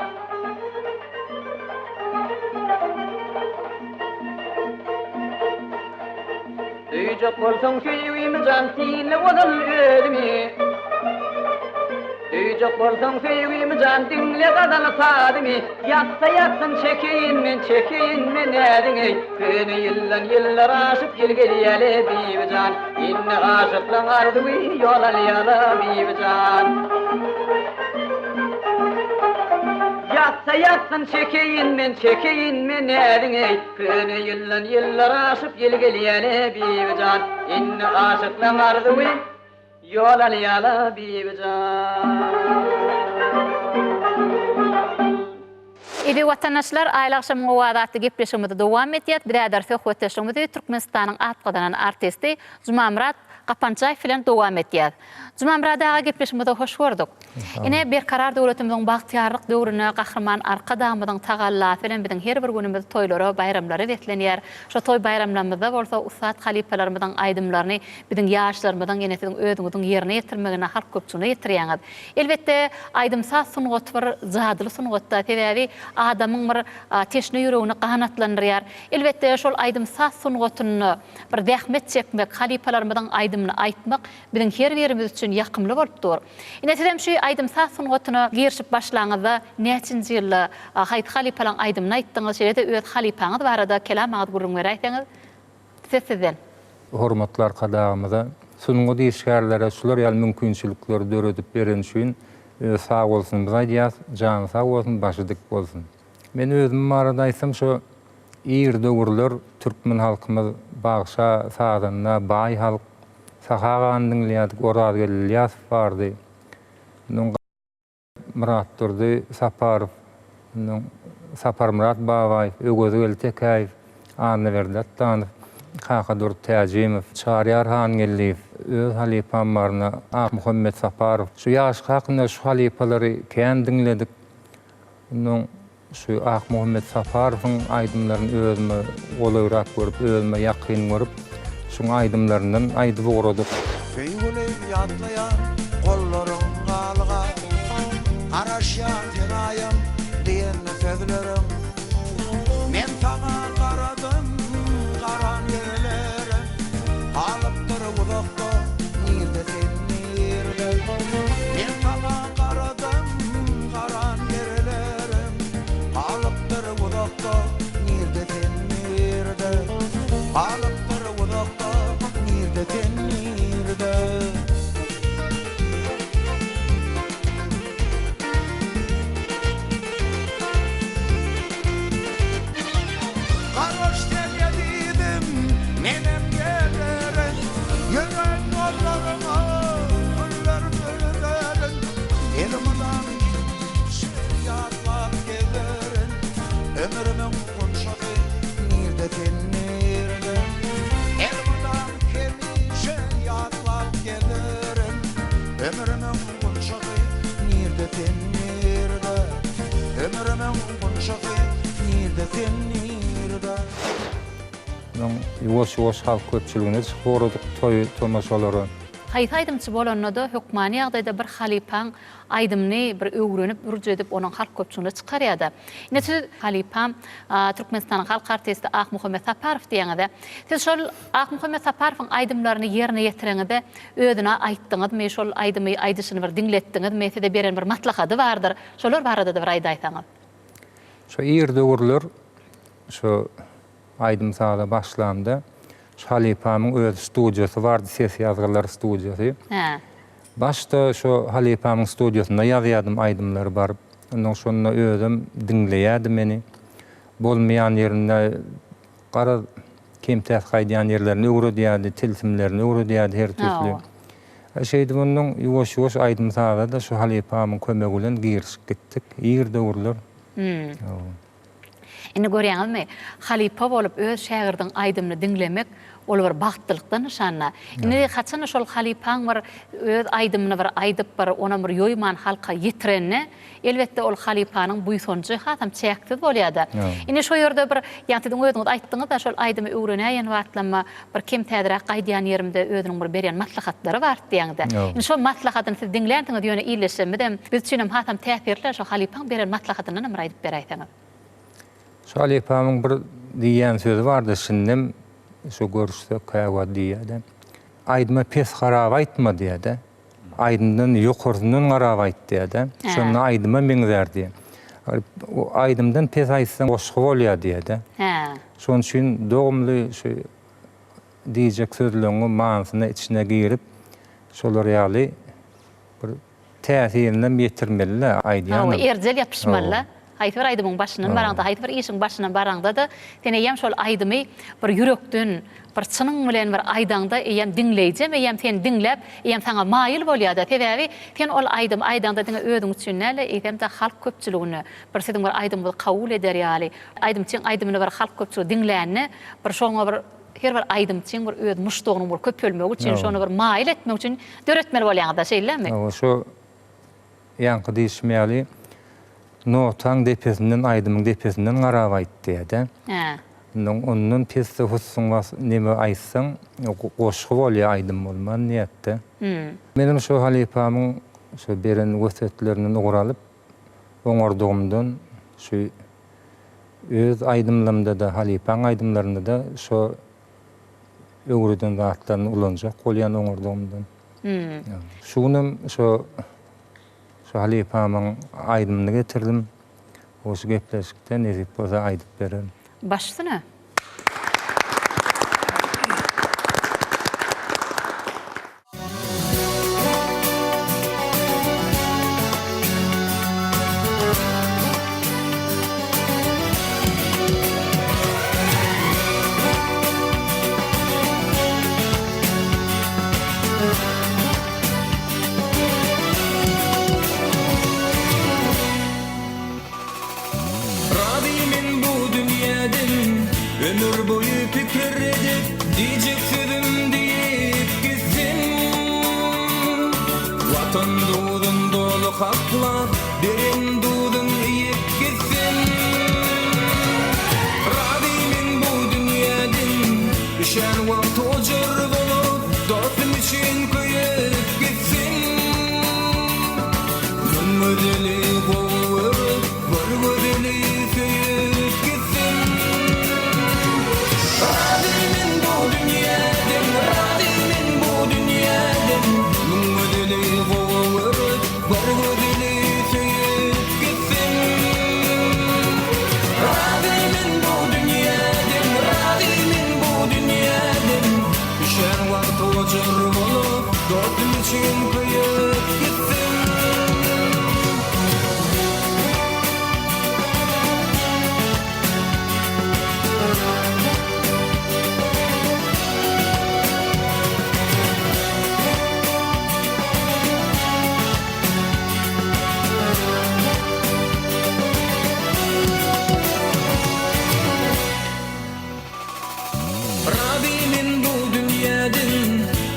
Söýjek bolsaň söýgimi jan synla ozal özümi. Söýjek bolsaň söýgimi jan diňle gazal sazymy Ýatsa ýatsyn çekeýin men çekeýin men näziňi Köne ýyldan ýyllar aşyp ýyl gelýäle Bibijan Indi aşyklaň arzuwy ýol alýala Bibijan Ýatsa ýatsyn çekeýin men çekeýin men näziňi Köne ýyldan ýyllar aşyp ýyl gelýäle Bibijan Indi aşyklaň arzuwy Ýol alýala Bibijan. Eziz watandaşlar, Aýly agşamyň owazy atly gepleşigimizi dowam edýäs. Biz häzir söhbetdeşligimizi Türkmenistanyň at gazanan artisti Jumamyrat Gapançaýew bilen dowam edýäs. Jumamyrat aga gepleşigimize hoş gördük. Ine, Berkarar döwletimiziň bagtyýarlyk döwründe Gahryman Arkadagymyzyň tagallasy bilen biziň her bir günümiz toýlara, baýramlara beslenýär. Şo toý-baýramlarymyzda bolsa ussat halypalarymyzyň aýdymlaryny biziň ýaşlarymyzyň, ýene siziň özüňiziň ýerine ýetirmeginde halk köpçüligine ýetirýäňiz. Elbetde, aýdym-saz sungaty bir jadyly sungatda, sebäbi adamyň bir teşne ýüregini ganatlandyrýar. Elbetde, şol aýdym-saz sungatynda bir zähmet çekmek, halypalarymyzyň aýdymyny aýtmak biziň her birimiz üçin ýakymly bolup dur. Ine, sizem şu aýdym-saz sungatyna girişip başlaňyzda näçinji ýylda haýsy halypalaň aýdymyny aýtdyňyz, şeýle-de öz halypaňyz barada kelam agyz gürrüň beräýseňiz, söz sizden. Hormatly Arkadagymyza sungat işgärlere şular ýaly mümkinçilikleri döredip bereni üçin öz sagbolsunymyzy aýdýas, jany sag bolsun, başy dik bolsun. Men özüm barada aýtsam şo ir döwürler türkmen halkymyz bagşa, sazanda baý halk, Sahy agany diňleýärdik, Orazgeldi Ylýasow bardy. Ondan Myratdurdy Saparow, ondan Saparmyrat Babaýew, Öwezgeldi Tekäýew, Annaberdi Atdanow, Kakadurdy Täjimow, Çaryýar Hangeldiýew, öz halypam baryna Akmuhammet Saparow. Şu ýaş kakynda şu halypalary kän diňledik. Ondan Şu Akmuhammet Saparowyň aýdymlaryny özüme golaýrak görüp, özüme ýakyn görüp, şuň aýdymlaryndan aýdyp ugradyk. Söýgülim ýatlaýan gollaryň galyga, Garaşýan senaýam diýen sözleriň. Men saňa garadym garan ýerlerim, Galypdyr uzakda nirde sen nirde. Men saňa Garadym garan ýerlerim Galypdyr uzakda nirde sen nirde Galypdyr uzakda nirde sen nirde. Garaş sen ezizim menem gelerin Ýören ýollaryňa güller düzerin Elmydam hemişe ýatlap gezerin Ömrümiň gunçasy nirde sen nirde Elmydam hemişe ýatlap gezerin Ömrümiň gunçasy nirde sen nirde Ömrümiň gunçasy nirde sen nirde. Soň ýuwaş-ýuwaş halk köpçüligine çykyp ugradyk toý tomaşalara. Haýsy aýdymçy bolanda-da hökmany ýagdaýda bir halypaň aýdymyny bir öwrenip, ürç edip onuň halk köpçüligine çykarýada. Ine siz halypam Türkmenistanyň halk artisti Akmuhammet Saparow diýeňizä. Siz şol Akmuhammet Saparowyň aýdymlaryny ýerine ýetireňizde özüne aýtdyňyzmy, şol aýdymy aýdyşyny bir diňletdiňizmi, size beren bir maslahady bardyr, şolar barada-da bir aýdaýsaňyz. Şo ir döwürler şo Aýdym-saza başlamda şu halypamyň öz studiýasy bardy, ses ýazgylar studiýasy. Hä. Başda şo halypamyň studiýasynda ýazýardym aýdymlary baryp. Ondan şonda özem diňleýärdi meni. Bolmaýan ýerinde garaz kem-täs gaýdýan ýerlerini öwredýärdi, tilsimlerini öwredýärdi her tüýsli. Şeýdip ondan ýuwaş-ýuwaş aýdym-saza-da şu halypamyň kömegi bilen girişip gitdik. Ir döwürler. Hum. Indi görýäňizmi, halypa bolup öz şägirdiň aýdymyny diňlemek ol bir bagtlylykdan nyşanda. Indi haçanda şol halypaň bir öz aýdymyny bir aýdyp bir onam bir ýoýman halka ýetirende, elbetde ol halypanyň buýsanjy hasam çäksiz bolýada. Indi şo ýerde bir ýa siziň özüňiz aýtdyňyzda şol aýdymy öwrenäýen wagtlamma bir kem-täzeräk gaýdýan ýerimde özüniň bir berýän maslahatlary bar diýýäňizde. Indi şo maslahatyny siz diňlänsiňiz ýöne illeşemizem biz üçinem hasam täsirli şo halypaň beren maslahatyndanam bir aýdyp beräýseňiz. Şo halypamyň bir diýýän sözi bardy şindem şo görüşsek käwagt diýýäde. Aýdyma pes garap aýtma diýýäde. Aýdymdan ýokarsyndan garap aýt diýýär-de. Şonda aýdyma meňzär diýýär. Aýdymdan pes aýtsaň goşgy bolýar diýýär-de. Şonuň üçin dogumly şu diýjek sözleňiň manysyna içine girip, şolar ýaly bir täsirinem ýetirmeli-dä aýdýanam. Hawa, erjel ýapyşmaly-da. Haýsy bir aýdymyň başyndan baraňda, haýsy bir işiň başyna baraňda-da, sen eýýäm şol aýdymy bir ýürekden, bir çynyň bilen bir aýdaňda, eýýäm diňleýjem eýýäm seni diňläp, eýýäm saňa maýyl bolýar-da. Sebäbi sen ol aýdymy aýdaňda diňe özüň üçin däl-de, eýsem-de halk köpçüligine bir siziň bir aýdymyňyzy kabul eder ýaly, aýdymçyň aýdymyny bir halk köpçüligi diňlände, bir şoňa bir her bir aýdymçyň bir öz muşdagynyň bir köpelmegi üçin, şony bir maýyl etmek üçin döretmeli bolýaňyz-da, şeýlemi? Hawa, şo ýaňky diýşim ýaly, notaň depesinden, aýdymyň depesinden garap aýt diýýär-de. Hä. Ondan ondan pesde hussuň bas neme aýtsaň, goşgy bolýar, aýdym bolman diýýär-de. Menem şo halypamyň şo beren wesýetlerinden ugur alyp, oňardygymdan şu Öz aýdymlarymda-da, halypaň aýdymlarynda-da şo öwreden zatlaryny ulanjak bolýan oňardygymdan. Şu günem şo şo halypamyň aýdymyny getirdim. Şu gepleşikde nesip bolsa aýdyp bererin. Baş üstüne. Razy men bu dünýäden Ömür boýy pikir edip Diýjek sözüm diýip gitsem Watan duzun doly haklap Beren duzun iýip gitsem Razy men bu dünýäden Üşän wagty ojar bolup Dostum üçin köýüp gitsem Müň gözeli gowy görüp, bir gözeli söýüp gitsem. Razy men bu dünýäden, razy men bu dünýäden. Müň gözeli gowy görüp, bir gözeli söýüp gitsem. Razy men bu dünýäden, razy men bu dünýäden. Üşän wagty ojar bolup, dostum üçin köýüp gitsem. Razy men bu dünýäden,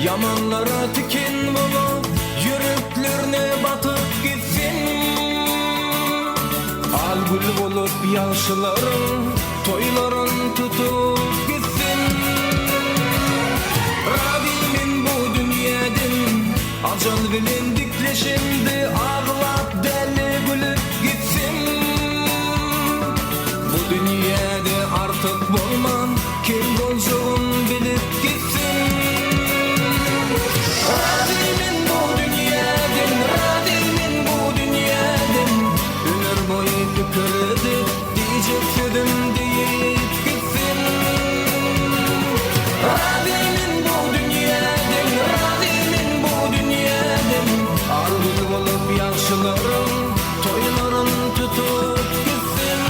Ýamanlara tiken bolup, Ýüreklerne batyp gitsem. Al gül bolup ýagşylaryň Toýlaryn tutup gitsem. Razy men bu dünýäden, Ajal bilen dikleşemde Aglap däl-de gülüp gitsem. Bu dünýäde artyk bolman, kem boljagym bilip gitsem. Razy men bu dünýäden, razy men bu dünýäden. Ömür boýy pikir edip, diýjek sözüm diýip gitsem. Razy men bu dünýäden, razy men bu dünýäden. Al gül bolup ýagşylaryň toýlaryn tutup gitsem.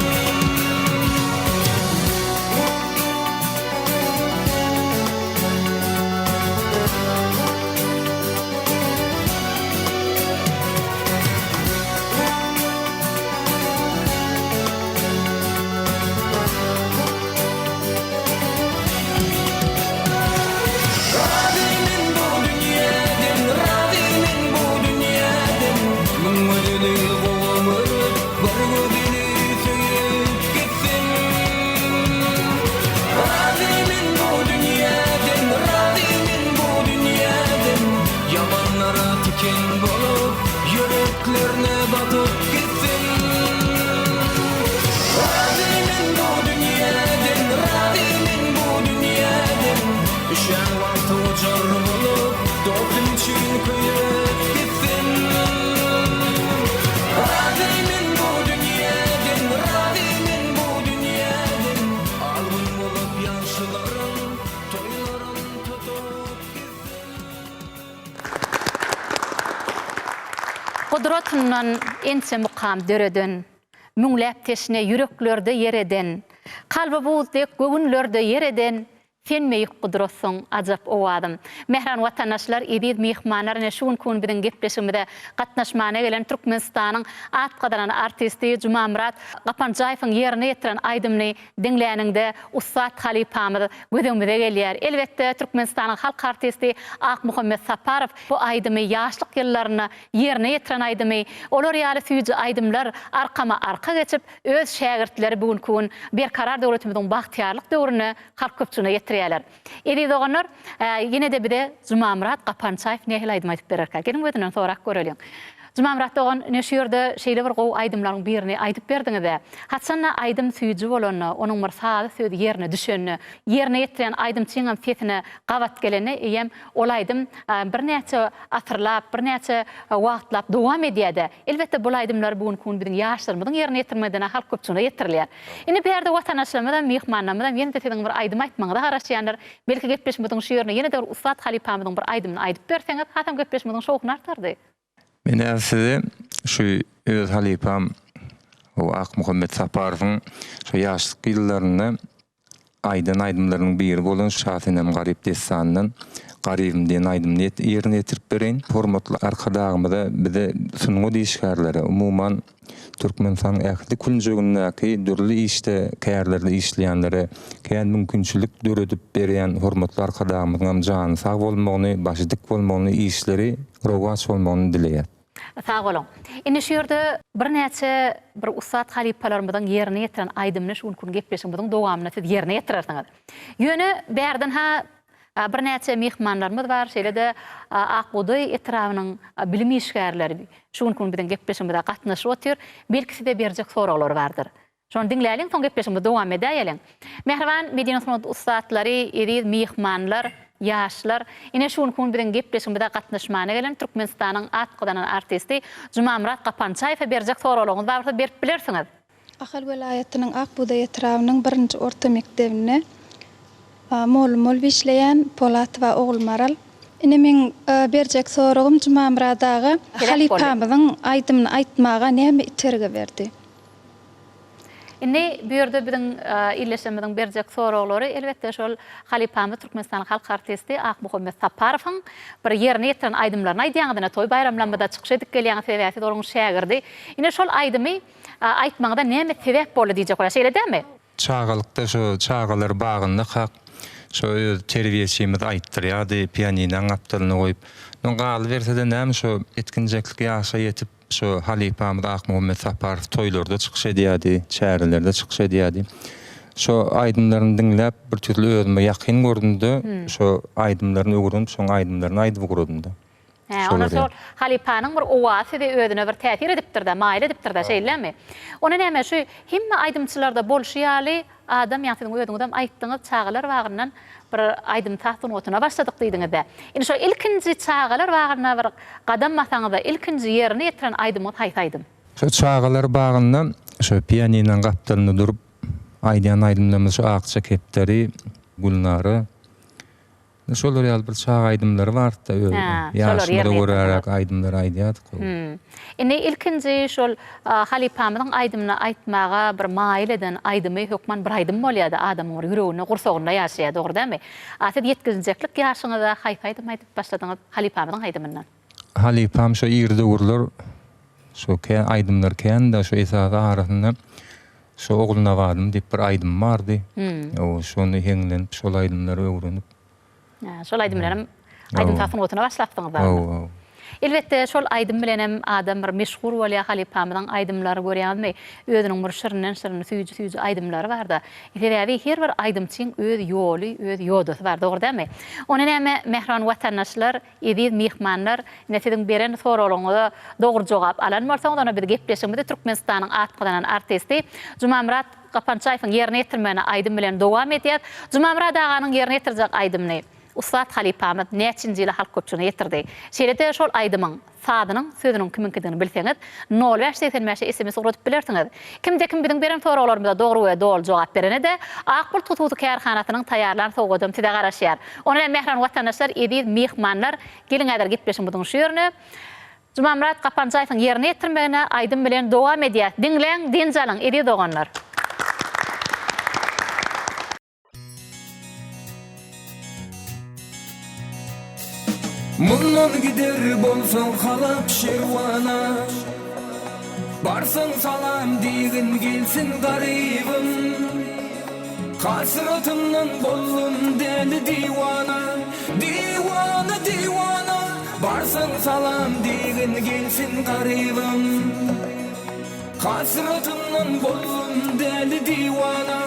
Gudratyndan ençe mukam döreden, Müňläp teşne ýüreklerde ýer eden, Kalby buz dek göwünlerde ýer eden, Sen beýik gudratsyň, ajap owazym. Mähriban watandaşlar, eziz myhmanlar, ine şu günki gün biziň gepleşigimize gatnaşmana gelen Türkmenistanyň at gazanan artisti Jumamyrat Gapanjaýewiň ýerine ýetiren aýdymyny diňläniňde ussat halypamyz göz öňümize gelýär. Elbetde, Türkmenistanyň halk artisti Akmuhammet Saparow bu aýdymy ýaşlyk ýyllarynda ýerine ýetiren aýdymy. Olar ýaly süýji aýdymlar arkama-arka geçip, öz şägirtleri bu günki gün Berkarar döwletimiziň bagtyýarlyk döwründe halk köpçüligine ýetirýärler. Eziz doganlar, ýene-de bize Jumamyrat Gapançaýew nähili aýdym aýdyp bererkä? Geliň özünden sorap göreliň. Jumamyrat dogan, ine şu ýerde şeýle bir gowy aýdymlaryň birini aýdyp berdiňiz-ä. Haçan-da aýdym süýji bolanda, onuň bir sazy sözi ýerine düşende, ýerine ýetirýän aýdymçyňam sesine gabat gelende eýýäm ol aýdym birnäçe asyrlap, birnäçe wagtlap dowam edýär-de. Elbetde bul aýdymlar bu günki gün biziň ýaşlarymyzyň ýerine ýetirmeginde halk köpçüligine ýetirilýär. Indi bu ýerde watandaşlarymyzam, myhmanlarymyzam ýene-de siziň bir aýdym aýtmagyňyza garaşýandyr. Belki gepleşigimiziň şu ýerinde ýene-de bir ussat halypamyzyň bir aýdymyny aýdyp berseňiz, hasam gepleşigimiziň şowhuny artardy. Men häzir size şu öz halypam Akmuhammet Saparowyň şu ýaşlyk ýyllarynda aýdan aýdymlarynyň biri bolan Şasenem Garyp dessanyndan Garybym diýen aýdymyny ýerine ýetirip bereýin. Hormatly Arkadagymyza bize sungat işgärlere, umuman Türkmenistanyň ähli künjegindäki dürli işde, kärlerde işleýänlere kän mümkinçilik döredip berýän hormatly Arkadagymyzyňam jany sag bolmagyny, başy dik bolmagyny, işleri rowaç bolmagyny dileýäs. Sag boluň. Indi şu ýerde birnäçe bir ussat halypalarymyzyň ýerine ýetiren aýdymyny şu günki gepleşigimiziň dowamynda siz ýerine ýetirersiňiz. Ýöne bärden-ha birnäçe myhmanlarymyz bar, şeýle-de Ak bugdaý etrabynyň bilim işgärleri şu günki gün biziň gepleşigimize gatnaşyp otyr. Belki size berjek soraglary bardyr. Şony diňläliň, soň gepleşigimizi dowam edäýeliň. Mähriban medeni sungat ussatlary, eziz myhmanlar, ýaşlar, ine şu günki gün biziň gepleşigimize gatnaşmana gelen Türkmenistanyň at gazanan artisti Jumamyrat Gapançaýewe berjek soraglaryňyz bar bolsa berip bilersiňiz. Ahal welaýatynyň Ak bugdaý etrabynyň birinji orta mekdebinde mugallym bolup işleýän Polatowa Ogulmaral. Ine meň berjek soragym Jumamyrat aga, halypamyzyň aýdymyny aýtmaga näme itergi berdi? Indi bu ýerde biziň ildeşlerimiziň berjek soraglary, elbetde, şol halypamyz Türkmenistanyň halk artisti Akmuhammet Saparowyň bir ýerine ýetiren aýdymlaryny aýdýaňyz, ine, toý baýramlarymyzda çykyş edip gelýäňiz, sebäbi siz olaryň şägirdi. Ine, şol aýdymy aýtmagyňyza näme sebäp boldy diýjek bolýar, şeýle dälmi? Çagalykda şo çagalar bagyndakak şo öz terbiýeçimiz aýtdyrýardy, pianinaň gapdalyna goýup. Ondan galyberse-de näme şo ýetginjeklik ýaşa ýetip, Şu halypamyz Akmuhammet Saparow toýlarda çykyş edýärdi, çärelerde çykyş edýärdi. Şo aýdymlaryny diňläp bir tüýsli özüme ýakyn gördüm-de, şo aýdymlaryny öwrenip, şoň aýdymlaryny aýdyp ugradym-da. Hä, onda şol halypanyň bir owazy size özüne bir täsir edipdir-de, maýyl edipdir-de, şeýlemi? Onda näme, şu hemme aýdymçylarda bolşy ýaly, Adam, ýa siziň özüňizem aýtdyňyz, çagalar bagyndan bir aýdym-saz sungatyna başladyk diýdiňiz-dä. Indi şo ilkinji çagalar bagyna bir gadam basaňyzda ilkinji ýerine ýetiren aýdymyňyz haýsy aýdym? Şo çagalar bagynda şo pianinaň gapdalynda durup aýdýan aýdymlarymyz şo Akja kepderi, Gülnara. Şolar ýaly bir çaga aýdymlary bardy-da öz ýaşymyza göräräk aýdymlary aýdýardyk. Indi ilkinji şol halypamyzyň aýdymyny aýtmaga bir maýyl eden aýdymy hökman bir aýdym bolýar-da adamyň bir ýüreginde, gursagynda ýaşaýar, dogry dälmi? A siz ýetginjeklik ýaşyňyzda haýsy aýdymy aýdyp başladyňyz halypamyzyň aýdymyndan? Halypam şo ir döwürler şo kä aýdymlar kän-de şo esasy arasynda şo Ogulnabadym diýip bir aýdym bardy. O şony heňlenip şol aýdymlary öwrenip. Hä, şol aýdym bilenem aýdym-saz sungatyna başlapsyňyz da. Hawa. Elbetde şol aýdym bilenem adam bir meşhur bolýar halypamyzyň aýdymlary görýäňizmi özüniň bir şirinden şirin süýji süýji aýdymlary barda. Sebäbi her bir aýdymçyň öz ýoly öz ýodasy bar dogry dälmi? Onda näme mähriban watandaşlar Eziz myhmanlar, ine siziň beren soraglaryňyza dogry jogap alan bolsaňyz, onda biz gepleşigimizi Türkmenistanyň at gazanan artisti Jumamyrat Gapançaýewiň ýerine ýetirmegine aýdym bilen dowam edýäs. Jumamyrat aganyň ýerine ýetirjek aýdymyny ussat halypamyz näçinji ýyly halk köpçüligine ýetirdi. Şeýle-de şol aýdymyň sazynyň, sözüniň kimiňkidigini bilseňiz, nol bäş 85-e sms ugradyp bilersiňiz. Kimde-kim biziň beren soraglarymyza dogry we doly jogap berene-de, Ak bulut hususy kärhanasynyň taýýarlan sowgadam size garaşýar. Onda mähriban watandaşlar, eziz myhmanlar, geliň häzir gepleşigimiziň şu ýerine. Jumamyrat Gapanjaýewiň ýerine ýetirmegine aýdym bilen dowam edýäs. Diňläň, dynç alyň, eziz doganlar! Mundan gider bolsaň Halap Şirwana Barsaň salam diýgin gelsin garybym Hasratyndan boldum däli diwana Diwana diwana Barsaň salam diýgin gelsin garybym. Hasratyndan boldum däli diwana,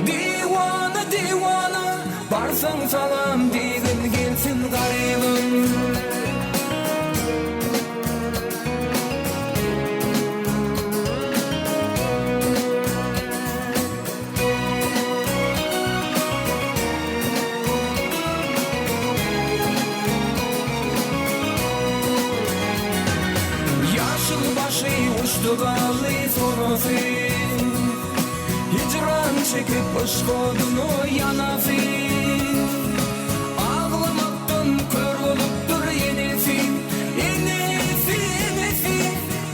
Diwana, diwana, Barsaň salam diýgin gelsin garybym. Ýaşyl başy uçdy galdy sonasy, Hijran çekip yşk oduna ýanasy. Aglamakdan kör bolupdyr enesi, Enesi, enesi,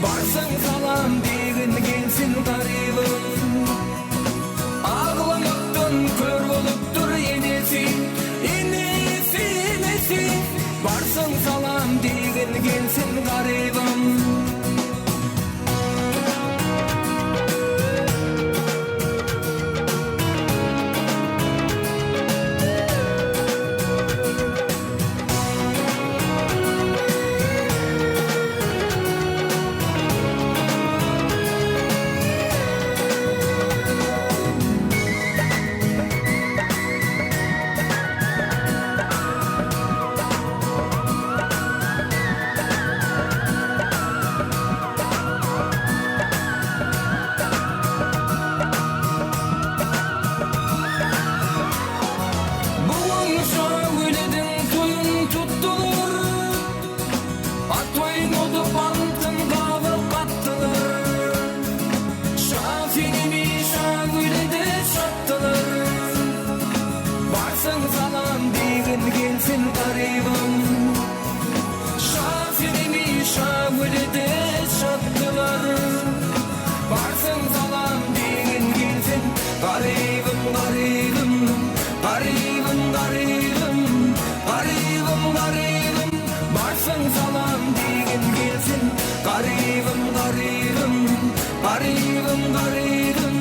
Barsaň salam diýgin gelsin garybym. Aglamakdan kör bolupdyr enesi, Enesi, enesi, Barsaň salam diýgin gelsin garybym. Bu gün Şagülediň toýun tutdular. At oýnadyp altyn gaba gatdylar. Şa Senemi Şagüle-de çatdylar. Barsaň salam diýgin gelsin garybym. Şa Senemi Şagüle-de çatdylar. Barsaň salam diýgin gelsin garybym garybym garybym garybym garybym garybym barsaň salam diýgin gelsin garybym garybym garybym garybym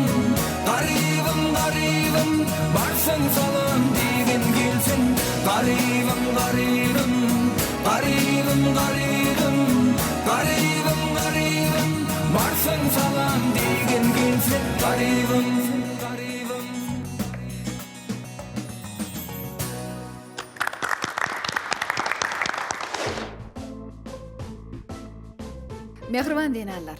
garybym garybym barsaň salam diýgin gelsin garybym garybym garybym garybym garybym garybym Barsaň salam diýgin gelsin garybym garybym. Mähriban zenanlar!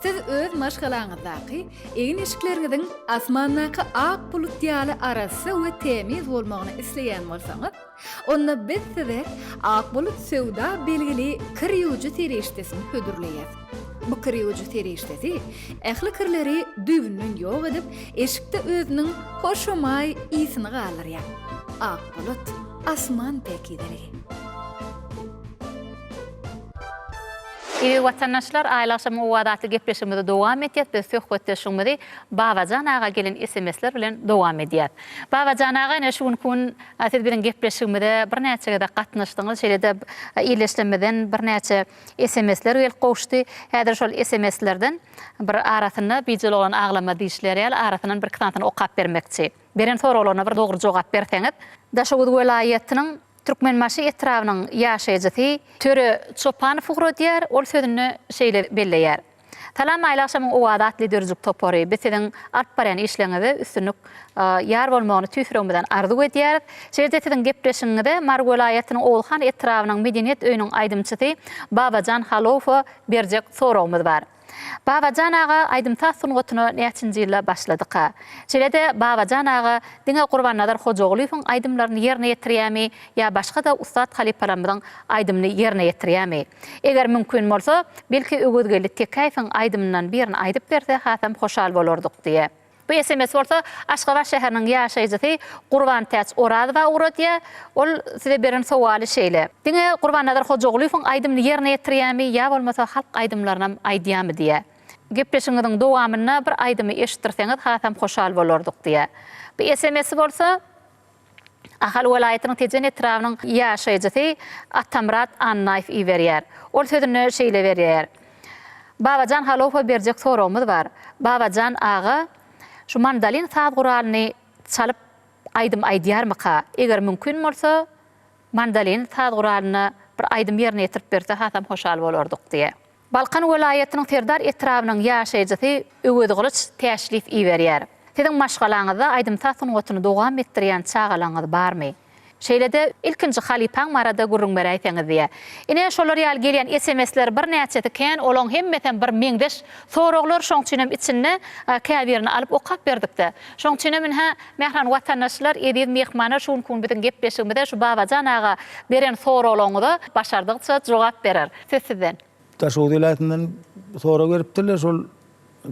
Siz öz maşgalaňyzdaky egin-eşikleriňiziň asmandaky ak bulut ýaly arassa we tämiz bolmagyny isleýän bolsaňyz, Onda biz size Ak bulut söwda belgili kir ýuwujy serişdesini hödürleýäs. Bu kir ýuwujy serişdesi ähli kirleri düýbünden ýok edip, eşikde özüniň hoşamaý ysyny galdyrýar. Ak bulut, asman päkizeligi. Eziz watandaşlar, Aýly agşamyň owazy atly gepleşigimizi dowam etýäs. Biz söhbetdeşligimizi Babajan aga gelen SMS-ler bilen dowam edýäs. Babajan aga, ine şu günki gün Siz biziň gepleşigimize birnäçe gezek gatnaşdyňyz, şeýle-de ildeşlerimizden birnäçe SMS-ler gelip gowuşdy. Häzir şol SMS-lerden bir arasynda bijel oglan aglamaz diýişleri ýaly arasyndan birki sanysyny okap bermekçi. Beren soraglaryna bir dogry jogap berseňiz. Daşoguz welaýatynyň Türkmenbaşy etrabynyň ýaşaýjysy Töre Çopanow ugradýar, ol sözünde şeýle belleýär. Salam Aýly agşamyň owazy atly döredijilik topary biz siziň alyp barýan işleriňizde üstünlik ýar bolmagyny tüýs ýüregimizden arzuw edýäris. Şeýle-de siziň gepleşigiňize Mary welaýatynyň Oguzhan etrabynyň Medeniýet öýüniň aýdymçysy Babajan Halowowa berjek soragymyz bar. Babajan aga aýdym-saz sungatyna näçinji ýylda başladyka? Şeýle-de Babajan aga diňe Gurbannazar Hojagulyýewiň aýdymlaryny ýerine ýetirýärmi ýa başga-da ussat halypalarymyzyň aýdymyny ýerine ýetirýärmi? Eger mümkin bolsa, belki Öwezgeldi Tekäýewiň aýdymyndan birini aýdyp berse hasam hoşal bolardyk diýe. Bu sms bolsa Aşgabat şäheriniň ýaşaýjysy Gurbantäç Orazowa ugradýar. Ol size beren sowaly şeýle. Diňe Gurbannazar Hojagulyýewiň aýdymyny ýerine ýetirýärmi ýa bolmasa halk aýdymlarynam aýdýarmy diýýär. Gepleşigiňiziň dowamynda bir aýdymy eşitdirseňiz hasam hoşal bolardyk diýýär. Bu sms-i bolsa Ahal welaýatynyň Tejen etrabynyň ýaşaýjysy Atamyrat Annaýew iberýär. Ol sözünde şeýle berýär, Babajan Halowowa berjek soragymyz bar. Babajan aga şu mandolin saz guralyny çalyp aýdym aýdýarmyka? Eger mümkin bolsa, mandolin saz guralynda bir aýdym ýerine ýetirip berse hasam hoşal bolardyk diýýär. Balkan welaýatynyň Serdar etrabynyň ýaşaýjysy Öwezgylyç Täşliýew iberýär. Siziň maşgalaňyzda aýdym-saz sungatyny dowam etdirýän çagalaryňyz barmy? Şeýle-de, ilkinji halypaň barada gürrüň beräýseňiz diýýär. Ine, şolar ýaly gelýän SMS-ler birnäçesi kän, olaň hemmesem bir meňzeş soraglar, şoň üçinem içinde käbirini alyp okap berdik-de. Şoň üçinem ynha, mähriban watandaşlar, eziz myhmanlar şu günki gün biziň gepleşigimize şu Babajan aga beren soraglaryňyza başardygyça jogap berer. Söz sizden. Daşoguz welaýatyndan sorag beripdirler, şol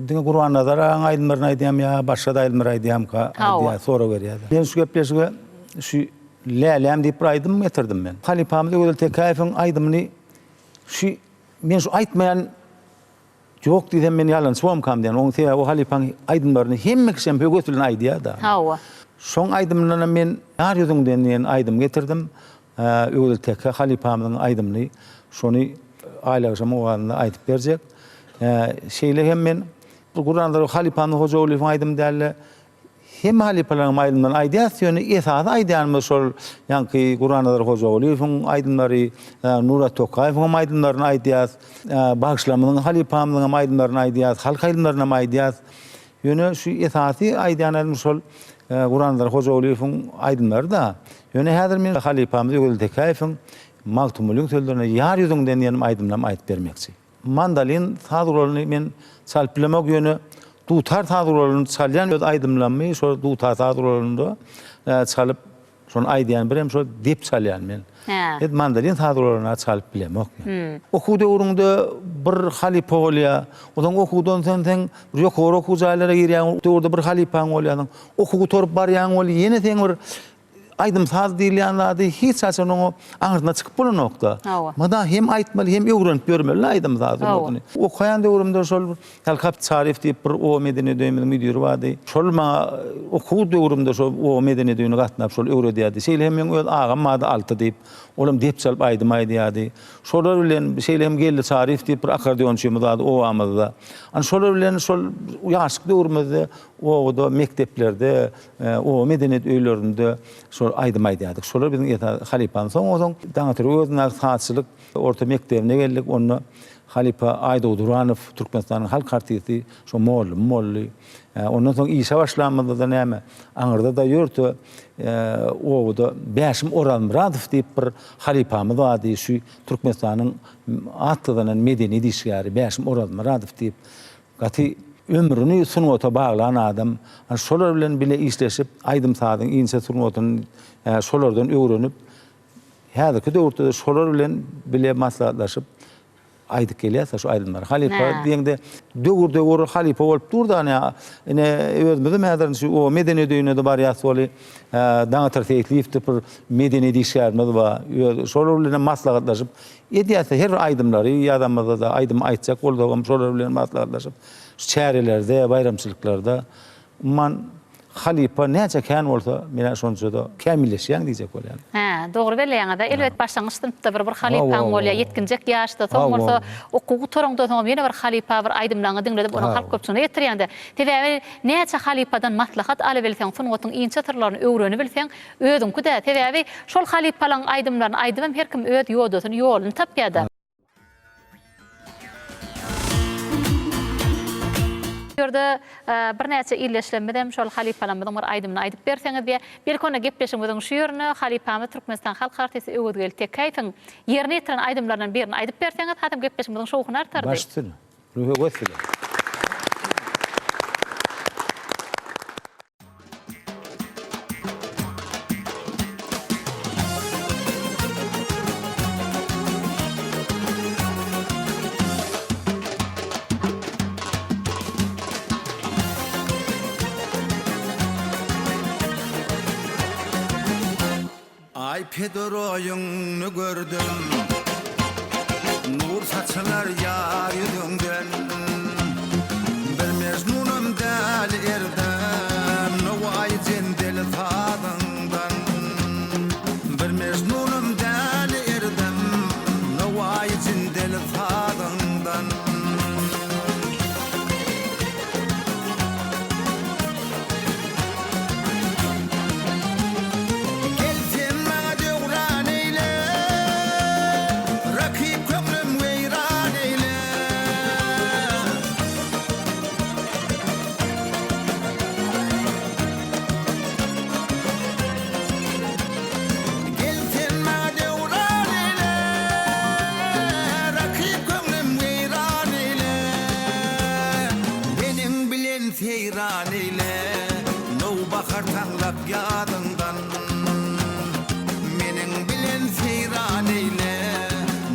diňe Gurbannazar agaň aýdymlaryny aýdýarmy ýa başga-da aýdymlary aýdýarmyka diýýär, sorag berýärler. Men şu gepleşige şu Läläm diýip bir aýdym getirdim men. Halypamyz Öwezguly Tekäýewiň aýdymyny şu men şu aýtmaýan Ýok diýsem men ýalançy bomkam diýen. Oň sebäbi o halypaň aýdymlaryny hemme kişem höwes bilen aýdýar-da. Hawa. Şoň aýdymyndanam men Ýar ýüzüňden diýen aýdym getirdim. Öwezguly Teke halypamyzyň aýdymyny şony Aýlagşam owazynda aýdyp berjek. Şeýle hem men bu Gurbannazarow halypamyz Hojagulyýewiň aýdymy däl-de, Hemme halypalaryň aýdymlaryny aýdýas, ýöne esasy aýdýanymyz şol ýaňky Gurbannazar Hojagulyýewiň aýdymlary, Nurat Tokaýewiň hem aýdymlaryny aýdýas, bagşylarymyzyň halypamyzyň hem aýdymlaryny aýdýas, halk aýdymlaryny hem aýdýas. Ýöne şu esasy aýdýan aýdym şol Gurbannazar Hojagulyýewiň aýdymlary-da. Ýöne häzir men halypamyz Öwezguly Tekäýewiň Magtymgulyň sözlerine Ýar ýüzüňden diýen aýdymyny hem aýdyp bermekçi. Mandolin saz guralyny men çalyp bilemok ýöne dutar saz guralyny çalýan öz aýdymlarymy şo dutar saz guralynda çalyp şony aýdýan birem şo dep çalýan men. Hä. Mandolin saz guralyny çalyp bilemok men. Okuw döwrüňde bir halypa bolýar. Onsoň okuwdan soň sen bir ýokary okuw jaýlara girýäň, o döwürde bir halypaň bolýar. Okuw gutaryp barýaň weli ýene seň bir Aýdym-saz diýilýän zady hiç haçan oňa aňyrsyna çykyp bolanok-da. Hawa. Mydam hem aýtmaly, hem öwrenip ýörmeli aýdym-saz sungatyny. Okaýan döwrümde şol Talkap Çaryýew diýip bir oba medeniýet öýümiziň müdiri bardy. Şol maňa okuw döwrümde şol oba medeniýet öýüne gatnap şol öwredýärdi. Şeýle hem meň öz agam bardy Alty diýip. Olam dep çalyp aýdym aýdýardy. Şolar bilen şeýle hem Geldi Çaryýew diýip bir akkordeonçymyz bardy obamyzda. Ana şolar bilen şol ýaşlyk döwrümizde obada mekdeplerde Oba medeniýet öýlerinde şol aýdym aýdýardyk. Şolar biziň esasy halypamyz. Soň onsoň Daňatar Öwezindäki sazçylyk orta mekdebine geldik. Onda halypa Aýdogdy Duranow, Türkmenistanyň halk artisti, şo mugallymym boldy. Ondan soň işe başlanymyzda-da näme, aňyrda-da ýörite obada Bäşim Orazmyradow diýip bir halypamyz bardy. Şu Türkmenistanyň at gazanan medeniýet işgäri Bäşim Orazmyradow diýip. Gaty ömrüni sungata baglan adam. Şolar bilen bile işleşip, aýdym-sazyň inçe sungatyny şolardan öwrenip, häzirki döwürde-de şolar bilen bile maslahatlaşyp aýdyp gelýäs-de şu aýdymlary. Halypa diýeňde döwür-döwür halypa bolup dur-da, ine özümizem häzir şu oba medeniýet öýüne-de barýas weli, Daňatar Seýitliýew diýip bir medeniýet işgärimiz bar. Şolar bilen hem maslahatlaşyp Edýäs-de her bir aýdymlary ýazamyzda-da, aýdym aýtjak bolsagam şolar bilen maslahatlaşyp, şu çärelerde, baýramçylyklarda umuman halypa näçe kän bolsa, men-ä şonça-da kämilleşýäň diýjek bolýan. Hä, dogry belleýäňiz-ä. Elbet başlangyç synpda bir bir halypaň bolýar, ýetginjek ýaşda, soň bolsa okuw gutaraňda soňam ýene bir halypa bir aýdymlaryňy diňledip, ony halk köpçüligine ýetirýäň-de. Sebäbi näçe halypadan maslahat alybilseň, sungatyň inçe syrlaryny öwrenibilseň, Özüňki-dä, sebäbi şol halypalaň aýdymlaryny aýdybam her kim öz ýodasyny, ýoluny tapýa-da. Bu ýerde birnäçe ildeşlerimizem şol halypalarymyzyň bir aýdymyny aýdyp berseňiz diýýär. Belki onda gepleşigimiziň şu ýerinde halypamyz Türkmenistan halk artisti Öwezgeldi Tekäýewiň ýerine ýetiren aýdymlaryndan birini aýdyp berseňiz, hasam gepleşigimiziň şowhuny artardy. Baş üstüne. Ruhy höwes bilen. peder oýuňny gördüm Nur saçylar ýar ýüzüňden Bir Mejnunam däli erdem Nowaýy jendel sazyňdan Bir Mejnunam däli erdem Nowaýy jindel sazyňdan. Gel sen maňa döwran eýle, Rakyp köňlüm weýran eýle. Gel sen maňa döwran eýle, Rakyp köňlüm weýran eýle. Meniň bilen seýran eýle, Nowbahar taňlap ýazyňdan. Meniň bilen seýran eýle,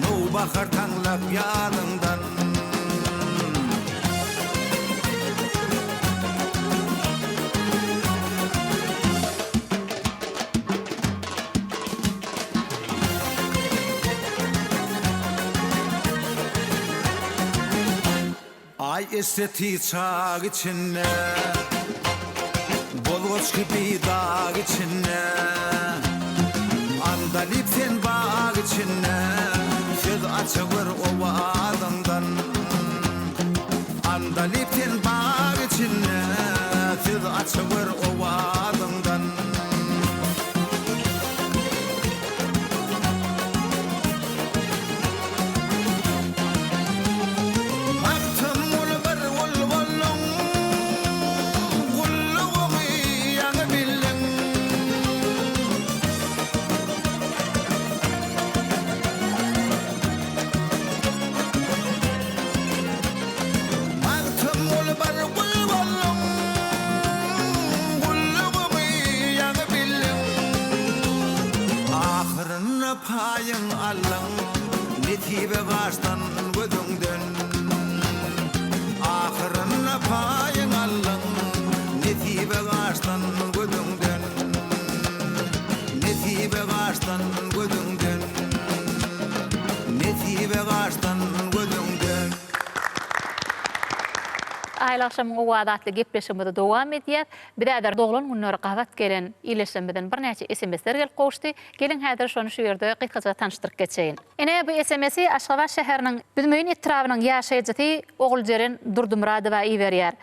Nowbahar taňlap ýazyňdan. Aý eşreti çag içinde, Bozgaç kibi dag içinde, Andalyp sen bag içinde, Söz açagör owazyňdan. Andalyp sen bag içinde, Söz açagör owazyňdan. Magtymguly bir gul bolduň, Gullugyňy ýaňy bildiň. Magtymguly bir gul bolduň, Gullugyňy ýaňy bildiň. Ahyrynda paýyň aldyň, Nesibe gaçdan gözüňden. Ahyrynda paýyň aldyň, Nesibe gaçdan gözüňden. Nesibe gaçdan gözüňden. Nesibe gaçdan gözüňden. Aýly agşamyň owazy atly gepleşigimizi dowam edýäs. Bize häzir doglan günleri gabat gelen ildeşlerimizden birnäçe SMS-ler gelip gowuşdy. Geliň häzir şony şu ýerde gysgaça tanyşdyryp geçeýin. Ine, bu SMS-i Aşgabat şäheriniň Büzmeýin etrabynyň ýaşaýjysy Oguljeren Durdymyradowa iberýär.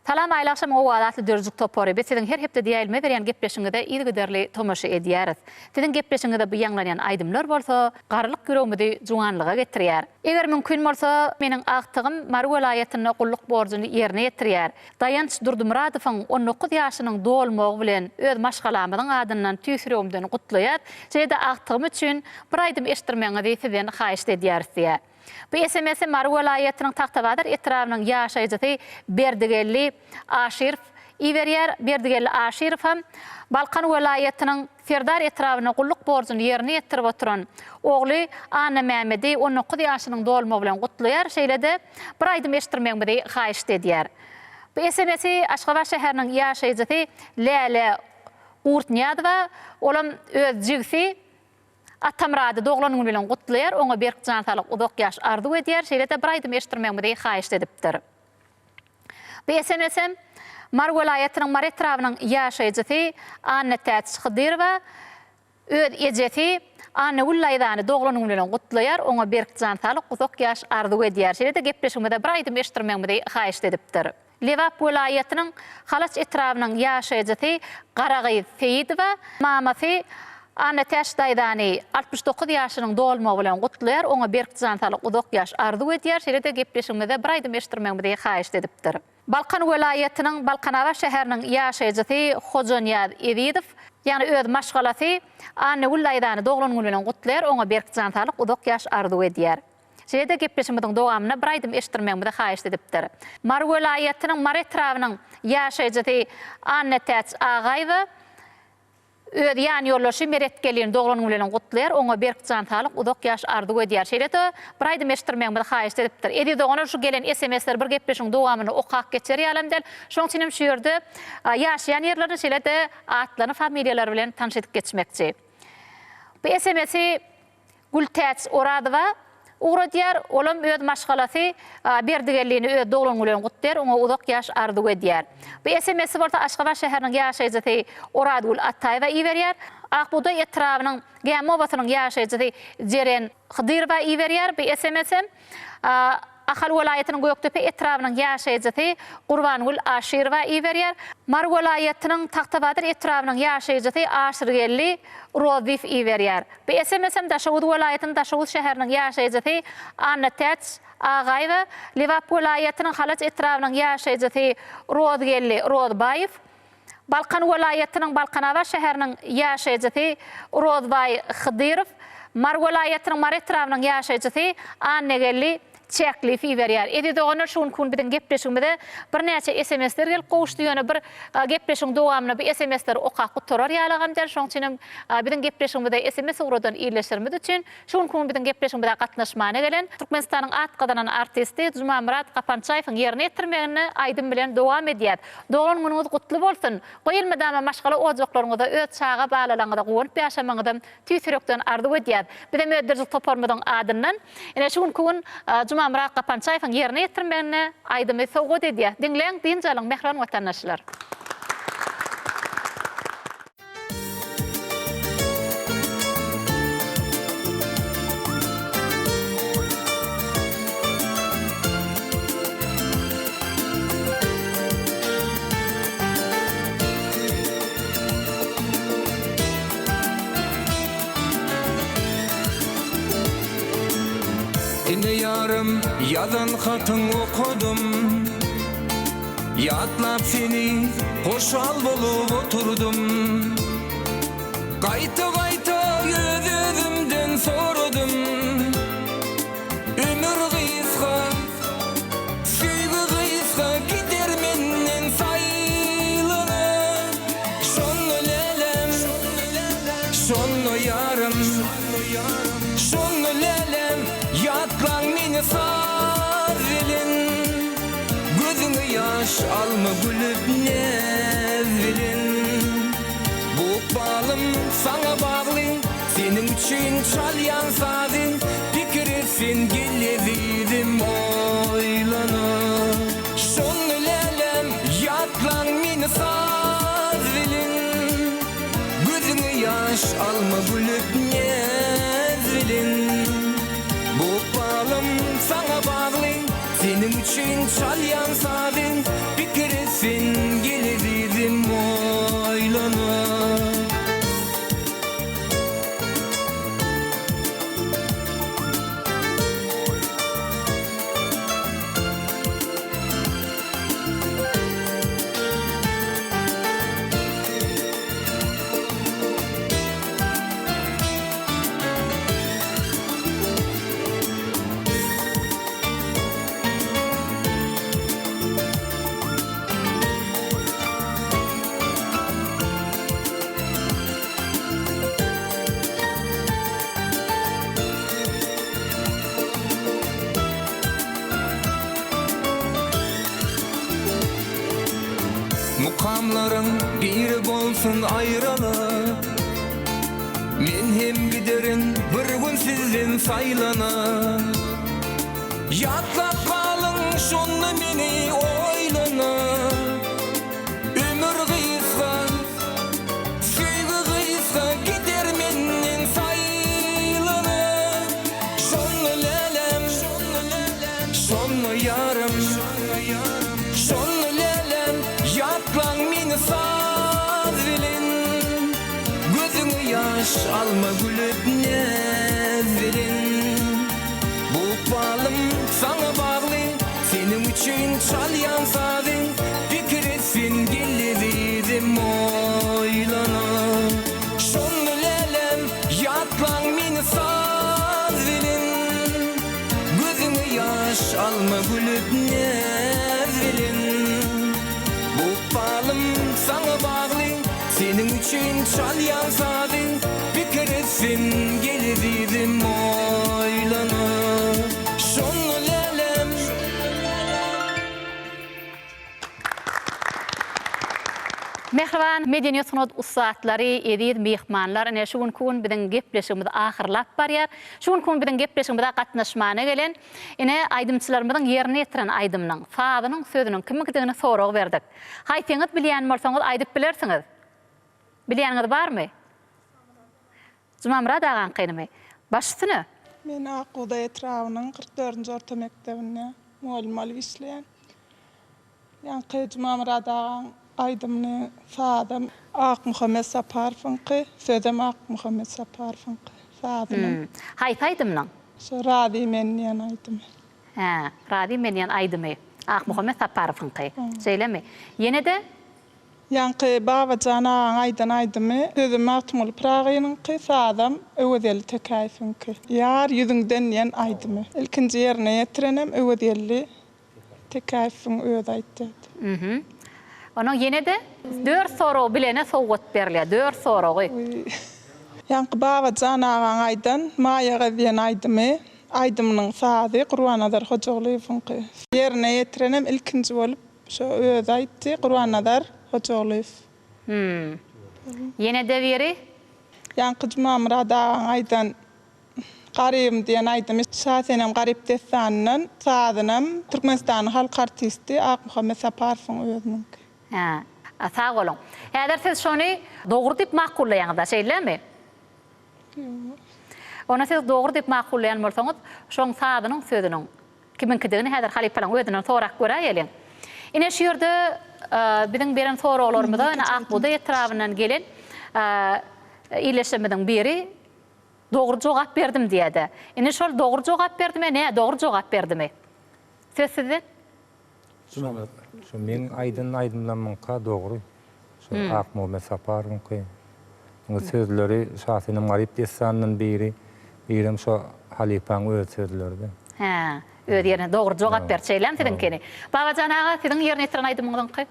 Salam Aýly agşamyň owazy atly döredijilik topary. Biz siziň her hepde diýäýilmez berýän gepleşigiňize yzygiderli tomaşa edýäris. Siziň gepleşigiňizde bu ýaňlanýan aýdymlar bolsa garrylyk ýüregimizi juwanlyga getirýär. Eger mümkin bolsa, meniň agtygym Mary welaýatynda gulluk borjuny ýerine ýetirýär. Daýanç Durdymyradowyň 19 ýaşynyň dolmagy bilen öz maşgalamyzyň adyndan tüýs ýüregimden gutlaýas. Şeýle-de agtygym üçin bir aýdym eşitdirmegiňizi sizden haýyşt edýäris diýýär. Bu SMS-i Mary welaýatynyň Tagtabazar etrabynyň ýaşaýjysy Berdigeldi Aşyrow iberýär. Berdigeldi Aşyrow hem Balkan welaýatynyň Serdar etrabynda gulluk borjuny ýerine ýetirip oturan ogly Annamämmedi 19 ýaşynyň dolmagy bilen gutlaýar, şeýle-de bir aýdym eşitdirmegimizi haýyşt edýär. Bu SMS-i Aşgabat şäheriniň ýaşaýjysy Läle Gurtnyýazowa, olam öz jigsi Atamyrady doglan güni bilen gutlaýar, oňa berk jan saglyk, uzak ýaş arzuw edýär, şeýle-de bir aýdym eşitdirmegimizi haýyşt edipdir. Bu SMS-em Mary welaýatynyň Mary etrabynyň ýaşaýjysy Annatäç Hydyrowa öz ejesi Annagül daýzany doglan güni bilen gutlaýar, oňa berk jan saglyk, uzak ýaş arzuw edýär. Şeýle-de gepleşigimize bir aýdym eşitdirmegimizi haýyşt edipdir. Lebap welaýatynyň Halaç etrabynyň ýaşaýjysy Garagyz Seýidowa mamasy Annatäç daýzany 69 ýaşynyň dolmagy bilen gutlaýar, oňa berk jan saglyk, uzak ýaş arzuw edýär, şeýle-de gepleşigimizde bir aýdym eşitdirmegimizi haýyşt edipdir. Balkan welaýatynyň Balkanabat şäheriniň ýaşaýjysy Hojanyýaz Ezizow, ýagny öz maşgalasy Annagül daýzany doglan güni bilen gutlaýar, oňa berk jan saglyk, uzak ýaş arzuw edýär. Şeýle-de gepleşigimiziň dowamynda bir aýdym eşitdirmegimizi haýyşt edipdir. Mary welaýatynyň Mary etrabynyň ýaşaýjysy Annatäç Agaýewa öz ýanýoldaşy Meretgelini doglan güni bilen gutlaýar, oňa berk jan saglyk, uzak ýaş arzuw edýär. Şeýle-de bir aýdym eşitdirmegimizi haýyşt edipdir. Eziz doganlar şu gelen SMS-leri bir gepleşigiň dowamynda okap geçer ýalam däl. Şonuň üçin hem şu ýerde ýaşaýan ýerlerini şeýle-de atlaryny, familiýalary bilen tanyş edip geçmekçi. Bu SMS-i Gültäç Orazowa ugradýar. Olam öz maşgalasy Berdigellini öz doglan güni bilen gutlaýar, oňa uzak ýaş arzuw edýär. Bu SMS-i bolsa Aşgabat şäheriniň ýaşaýjysy Orazgül Ataýewa iberýär. Ak bugdaý etrabynyň Gämi obasynyň ýaşaýjysy Jeren Hydyrowa iberýär bu SMS-i. Ahal welaýatynyň Gökdepe etrabynyň ýaşaýjysy Gurbangül Aşyrowa iberýär. Mary welaýatynyň Tagtabazar etrabynyň ýaşaýjysy Aşyrgeldi Rozyýew iberýär. Bu SMS-em Daşoguz welaýatynyň Daşoguz şäheriniň ýaşaýjysy Annatäç Agaýewa, Lebap welaýatynyň Halaç etrabynyň ýaşaýjysy Rozgeldi Rozbaýew, Balkan welaýatynyň Balkanabat şäheriniň ýaşaýjysy Rozbaý Hydyrow, Mary welaýatynyň Mary etrabynyň ýaşaýjysy Annageldi Çäkliýew iberýär. Eziz doganlar şu günki gün biziň gepleşigimize birnäçe SMS-ler gelip gowuşdy, ýöne bir gepleşigiň dowamynda bu SMS-leri okap gutarar ýalagam däl, şonuň üçin hem biziň gepleşigimize SMS ugradan ildeşlerimiz üçin Şu günki gün biziň gepleşigimize gatnaşmana gelen Türkmenistanyň at gazanan artisti Jumamyrat Gapançaýewiň ýerine ýetirmeginde aýdym bilen dowam edýäs. Doglan günüňiz gutly bolsun! Goý elmydama maşgala ojaklaryňyzda öz çaga balalaňyza guwanyp ýaşamagyňyzam tüýs ýürekden arzuw edýäs. Bizem öz birjik toparymyzyň adyndan ine şu günki gün Jumamyrat Gapançaýewiň ýerine ýetirmeginde aýdymy sowgat edýäs. Diňläň, dynç alyň mähriban watandaşlar! Ine ýarym ýazan hatyň okadym. Ýatlap seni hoşal bolup oturdym. Gaýta-gaýta öz-özümden soradym. Ömür gysga, söýgi gysga gider menden saýlanyp. Şonda läläm, şonda ýarym, şonda läläm ýatlaň meni saz bilen. Gözüňe ýaş alma gülüp näz bilen Bu ykbalym saňa bagly Seniň üçin çalýan sazy Pikir et sen gel ezizim oýlanyp Şonda läläm ýatlaň meni saz bilen Gözüňe ýaş alma gülüp näz bilen Bu ykbalym saňa bagly Seniň üçin çalýan sazy Pikir et sen gel ezizim oýlanyp. Mukamlaryň biri bolsun aýralyk. Men hem giderin bir gün sizden saýlanyp. Ýatlap galyň şonda meni oýlanyp. Ömür gysga, söýgi gysga gider menden saýlanyp. Şonda läläm, şonda ýarym, şonda läläm ýatlaň meni saz bilen. Gözüňe ýaş alma gülüp näz bilen Bu ykbalym saňa bagly Seniň üçin çalýan sazy Pikir et sen gel ezizim oýlanyp Şonda läläm ýatlaň meni saz bilen Gözüňe ýaş alma gülüp näz bilen Bu ykbalym saňa bagly Seniň üçin çalýan sazy Pikir et sen gel ezizim oýlanyp Şonda läläm. Mähriban. Mähriban medeniýet sungat ussatlary, eziz myhmanlar, ine şu günki gün biziň gepleşigimiz ahyrlap barýar. Şu günki gün biziň gepleşigimize gatnaşmana gelen, ine aýdymçylarymyzyň ýerine ýetiren aýdymynyň, sazynyň, sözüniň kimiňkidigini sorag berdik. Haýsyňyz bilýän bolsaňyz aýdyp bilersiňiz. Bilýäniňiz barmy? Jumamyrat agaňkynymy? Baş üstüne. Men Ak bugdaý etrabynyň 44-nji orta mekdebinde mugallym bolup işleýän. Ýaňky Jumamyrat agaň aýdymyny sazam Akmuhammet Saparowyňky, sözem Akmuhammet Saparowyňky, sazynam. Haýsy aýdymynyň? Şo Razy men diýen aýdymy. Hä, Razy men diýen aýdymy Akmuhammet Saparowyňky. Şeýlemi? Ýene-de? Ýaňky Babajan agaň aýdan aýdymy, sözi Magtymguly Pyragynyňky, sazam Öwezgeldi Tekäýewiňki. Ýar ýüzüňden diýen aýdymy. Ilkinji ýerine ýetirenem Öwezgeldi Tekäýewiň özi aýtýardy. Mhm. Onuň ýene-de dört soragy bilene sowgat berilýär. Dört soragy. Ýaňky Babajan agaň aýdan Maýa gyz diýen aýdymy, aýdymynyň sazy Gurbannazar Hojagulyýewiňki. Ýerine ýetirenem ilkinji bolup Şo özi aýtdy, Gurbannazar Hojagulyýew. Hüm. Ýene-de biri? Ýaňky Jumamyrat agaň aýdan Garybym diýen aýdymy Şasenem Garyp dessanyndan, sazynam Türkmenistanyň halk artisti Akmuhammet Saparowyň özüniňki. Hä. Sag boluň. Häzir siz şony dogry diýip makullaýaňyz-a, şeýlemi? Ýok. Onda siz dogry diýip makullaýan bolsaňyz, şoň sazynyň, sözüniň Kimiňkidigini häzir halypalaň özünden sorap göräýeliň. Ine şu ýerde biziň beren soraglarymyza ine Ak bugdaý etrabyndan gelen ildeşlerimiziň biri dogry jogap berdim diýýärdi. Indi şol dogry jogap berdimi, nädogry jogap berdimi? Söz sizde. Şu meň aýdan aýdymlamyňka dogry. Şu Akmuhammet Saparowyňky. Muň sözleri Şasenem Garyp dessanyndan biri, birem şo halypaň öz sözleridi. Hä, öz ýerine dogry jogap berdi şeýlemi siziňkini? Babajan aga, siziň ýerine ýetiren aýdymyňyzyňky?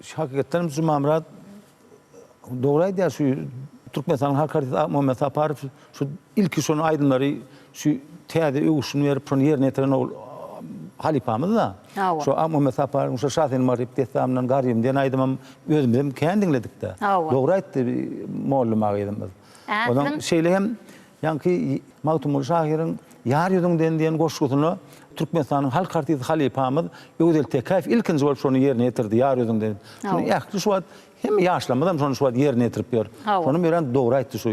Şu hakykatdan hem Jumamyrat dogry aýdýar şu Türkmenistanyň halk artisti Akmuhammet Saparow şu ilki şony aýdymlary şu täze öwüşgin berip şony ýerine ýetiren ol halypamyz-da. Hawa. Şo Akmuhammet Saparowyň şo Şasenem Garyp dessanyndan Garybym diýen aýdymam özümizem kän diňledik-de. Hawa. Dogry aýtdy mollum agyzymyz. Ä, Onuň siziň şeýle hem ýaňky Magtymguly şahyryň Ýar ýüzüňden diýen goşgusyna Türkmenistanyň halk artisti halypamyz Öwezgeldi Tekäýew ilkinji bolup şony ýerine ýetirdi, Ýar ýüzüňden. Hawa. Şuny ähli şu wagt hemme ýaşlarymyzam şony şu wagt ýerine ýetirip ýör. Hawa. Şonam örän dogry aýtdy şu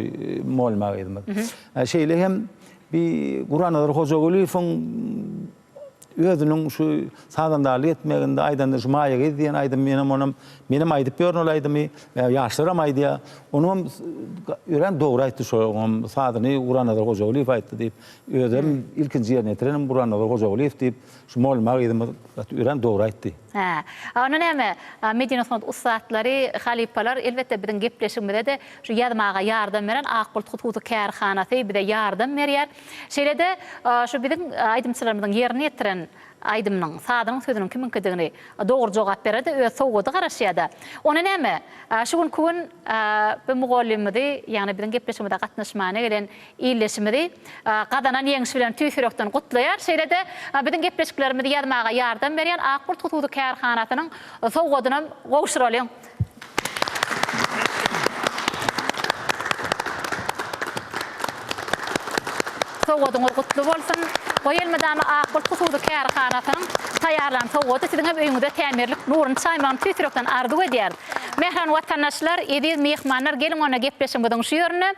mollum agyzymyz. Şeýle hem bi Gurbannazar Hojagulyýewiň özüniň şu sazandarlyk etmeginde aýdanda şu Maýa gyz diýen aýdym menem onam menem aýdyp ýörün ol aýdymy ýaşlaram aýdýar. Onuňam örän dogry aýtdy şo oňam sazyny Gurbannazar Hojagulyýew aýtdy diýip. Özem ilkinji ýerine ýetirenem Gurbannazar Hojagulyýew diýip şu molluma gyzymyz gaty örän dogry aýtdy. Hä. A onda näme, medeniýet sungat ussatlary, halypalar elbetde biziň gepleşigimize-de şu ýazmaga ýardam beren Ak bulut hususy kärhanasy bize ýardam berýär. Şeýle-de, şu biziň aýdymçylarymyzyň ýerine ýetiren aýdymynyň, sazynyň sözüniň kimiňkidigini dogry jogap bererde öz sowgady garaşýar-da. Onda näme, şu günki gün bu mugallymymyzy, ýagny biziň gepleşigimize gatnaşmana gelen ildeşimizi gazanan ýeňşi bilen tüýs ýürekden gutlaýar. Şeýle-de, biziň gepleşiklerimizi ýazmaga ýardam berýän Ak bulut hususy kärhanasynyň sowgadynam gowşuralyň. Sowgadyňyz gutly bolsun! Goý elmydama Ak bulut hususy kärhanasynyň taýýarlan sowgady siziň hem öýüňize tämizlik nuruny çaýmagyny tüýs ýürekden arzuw edýäris. Mähriban watandaşlar, eziz myhmanlar, geliň onda gepleşigimiziň şu ýerinde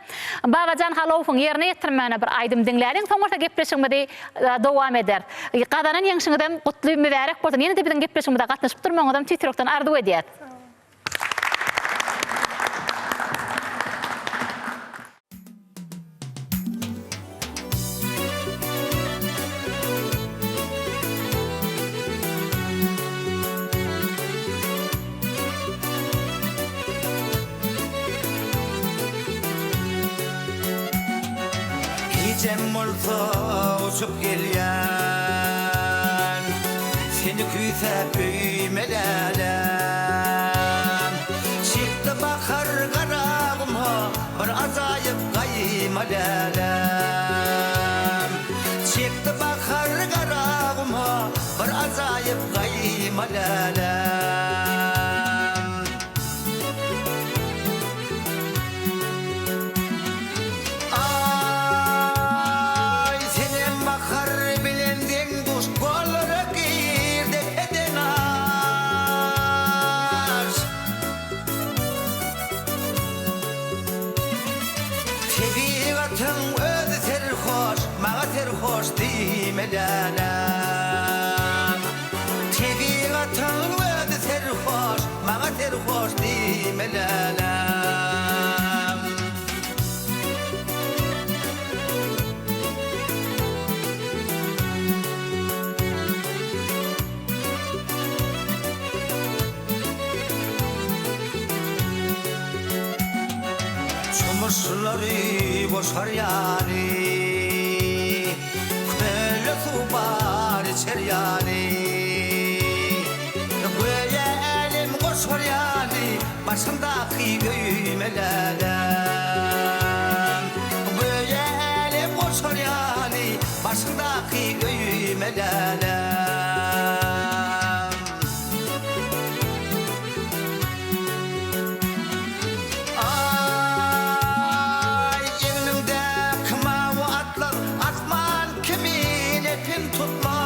Babajan Halowowyň ýerine ýetirmeginde bir aýdym diňläliň, soň bolsa gepleşigimizi dowam ederis. Gazanan ýeňşiňizem gutly mübärek bolsun! Ýene-de biziň gepleşigimize gatnaşyp durmagyňyzam tüýs ýürekden arzuw edýäris. Gijem bolsa uçup gelýän Seni küýsäp öýüme läläm. Çykdy bahar Garaguma Bir ajaýyp gaýyma läläm. Çykdy bahar Garaguma Bir ajaýyp gaýyma läläm. Tebigatyň özi serhoş, maňa serhoş diýme läläm. Tebigatyň özi serhoş, maňa serhoş diýme läläm. Çomuşlary goşar ýaly, Köle suw bar içer ýaly. Göýä älem goşar ýaly, Başyňdaky öýme läläm. Göýä älem goşar ýaly, Başyňdaky öýme läläm. Aý, egniňdäki mawy atlar Asman kimin epin tutmaz.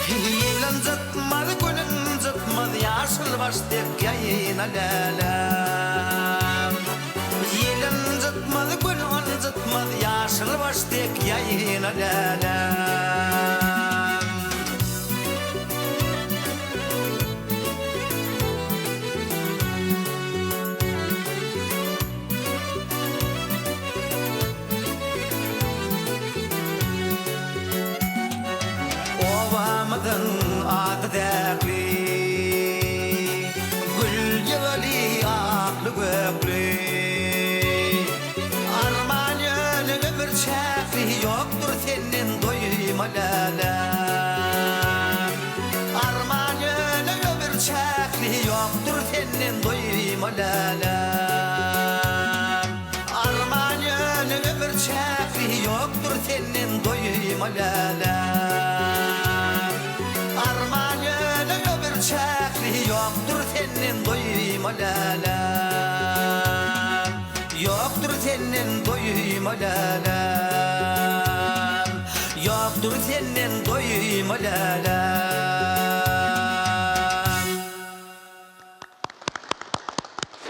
Ýel ynjytmaz, Gün ynjytmaz, Ýaşyl baş dek ýaýyna läläm. Ýel ynjytmaz, Gün ynjytmaz, Ýaşyl baş dek ýaýyna läläm. Obamyzyň ady Däkli, Gül ýygyly akly-gökli. Arman ýöne ömür çäkli, Ýokdur senden doýma läläm. Arman ýöne ömür çäkli, Ýokdur senden doýma läläm. Arman ýöne ömür çäkli Ýokdur senden doýma läläm. Arman ýöne ömür çäkli Ýokdur senden doýma läläm. Ýokdur senden doýma läläm. Ýokdur senden doýma läläm.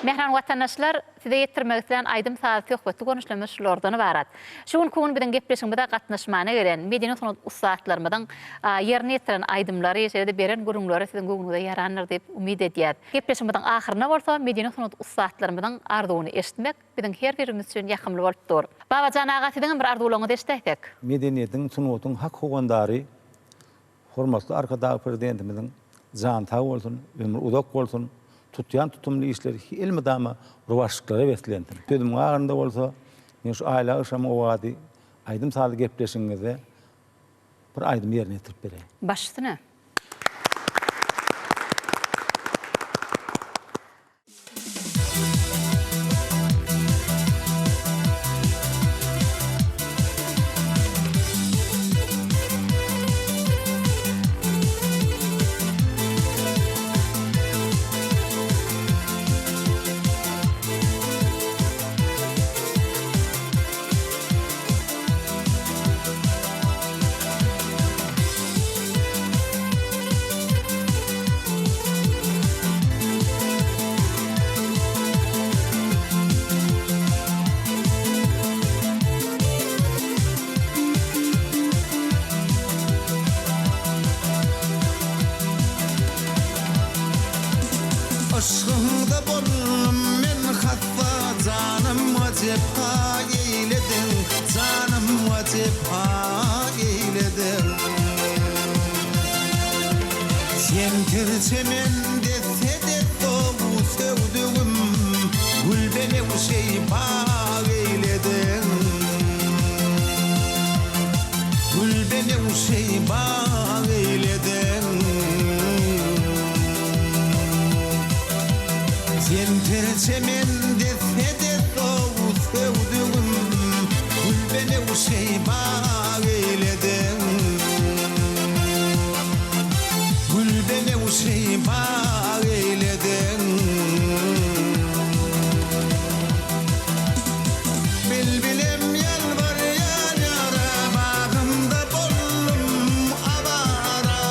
Mähriban watandaşlar, size ýetirmek islän aýdym-saz söhbetli görnüşlerimiz şulardan ybarat. Şu günki gün biziň gepleşigimize gatnaşmana gelen medeni-sungat ussatlarymyzyň ýerine ýetiren aýdymlary, şeýle-de beren gürrüňleri siziň göwnüňize ýarandyr diýip umyt edýäs. Gepleşigimiziň ahyrynda bolsa medeni-sungat ussatlarymyzyň arzuwyny eşitmek biziň her birimiz üçin ýakymly bolup dur. Babajan aga siziňem bir arzuwlaryňyzy eşidäýsek. Medeniýetiň, sungatyň hak howandary Hormatly Arkadag Prezidentimiziň jany sag bolsun, ömri uzak bolsun, tutýan tutumly işleri elmydama rowaçlyklara beslensin. Sözümiň ahyrynda bolsa, men şu Aýly agşamyň owazy aýdym-sazly gepleşigiňizde bir aýdymy ýerine ýetirip bereýin. Baş üstüne. Yşgyňda boldum men hassa Janyma jepa eýlediň Janyma jepa eýlediň. Sen tirçemen desse-des gowy söwdügim, Gül-benewşeý bag eýlediň. Gül-benewşeý bag eýlediň. Sen tirçemen desse-des gowy söwdügim, Gül-benewşeý bag eýlediň. Gül-benewşeý bag eýlediň. Bilbilem ýalbarýar ýara, Bagymda boldum awara.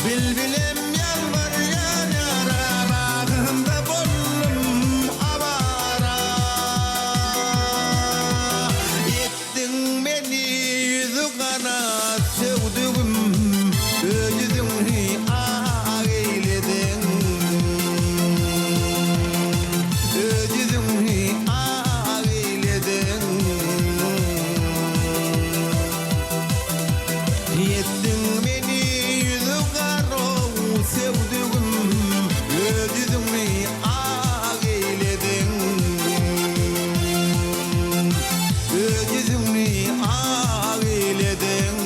Bilbilem ýalbarýan ýara Bagynda boldum awara. Etdiň meni ýüzi gara söwdügim, Öz ýüzüňi ak eýlediň. Öz ýüzüňi ak eýlediň. Etdiň meni ýüzi gara söwdügim, Öz ýüzüňi ak eýlediň. Öz ýüzüňi ak eýlediň.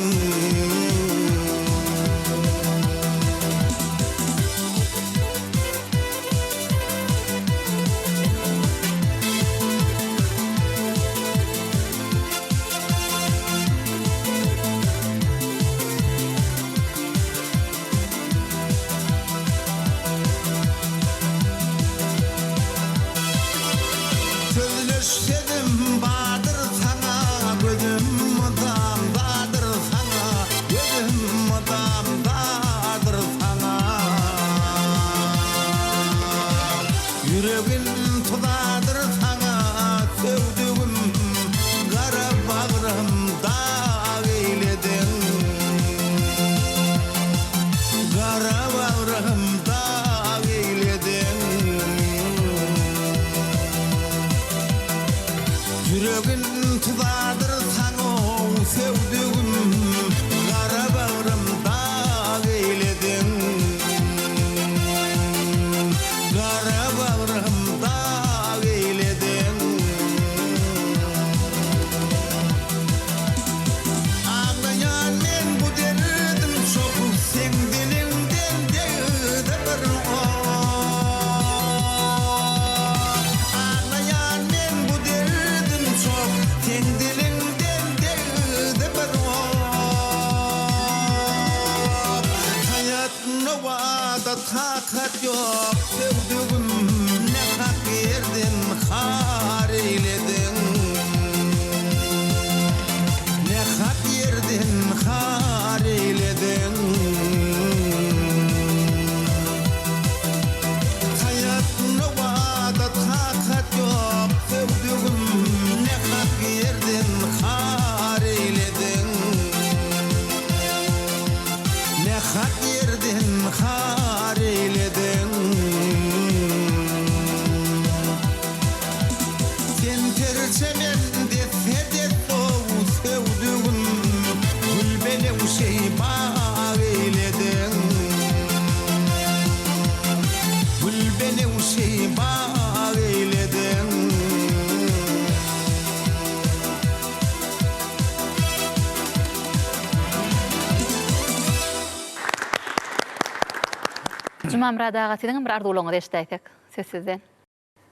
Sözleşsedim badyr saňa gözüm mydamdadyr saňa gözüm mydamdadyr saňa Ýüregim tudadyr saňa söwdügim gara bagrym dag eýlediň Gara bagrym dag eýlediň Ýüregim tudadyr saňa-ow söwdügim Gara bagrym dag eýlediň Gara bagrym dag eýlediň. Aglaýan men bu derdim çok seň diliňden degdi bir ok. Aglaýan men bu derdim çok seň diliňden degdi bir ok. Haýat nowada takat ýok söwdügim nähak ýerden har eýlediň. Nähak ýerden har eýlediň. Haýat nowada takat ýok söwdügim nähak ýerden har eýlediň. Nähak ýerden har eýlediň. Sen terçe men desse-desse-ow söwdügim, Gül-benewşeý bag eýlediň. Gül-benewşeý bag eýlediň. Jumamyrat aga siziňem bir arzuwlaryňyzy eşidäýsek söz sizden.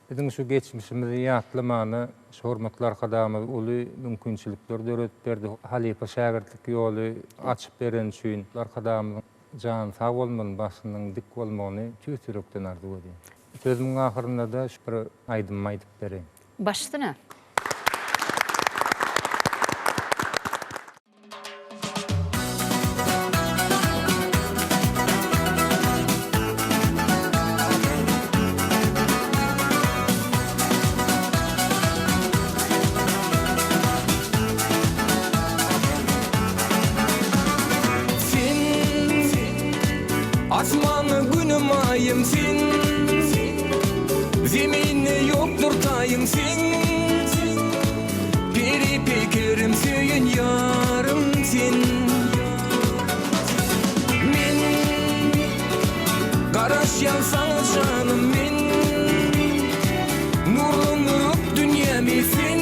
Biziň şu geçmişimizi ýatlamana şu hormatly Arkadagymyz uly mümkinçilikler döredip berdi. Halypa şägirtlik ýoly açyp bereni üçin Arkadagymyzyň jany sag bolmagyny, başynyň dik bolmagyny tüýs ýürekden arzuw edýän. Sözümiň ahyrynda-da şu bir aýdymymy aýdyp bereýin. Baş üstüne. Sen asmanda günüm aýym sen Zeminde ýokdur taýyň seň Peri peýkerim söýen ýarym sen Men garaşýan saňa janym men Nurlandyryp dünýämi sen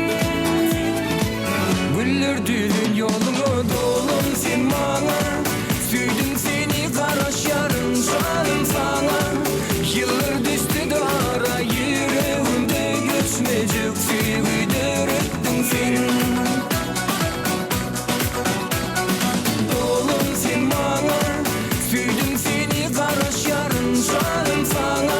Güller düzen ýoluňa dolan sen maňa Söýdüm seni garaşýaryn janym saňa Ýyllar düşdi-de ara ýüregimde öçmejek söýgi döretdiň sen Dolan sen maňa Söýdüm seni garaşýaryn janym saňa.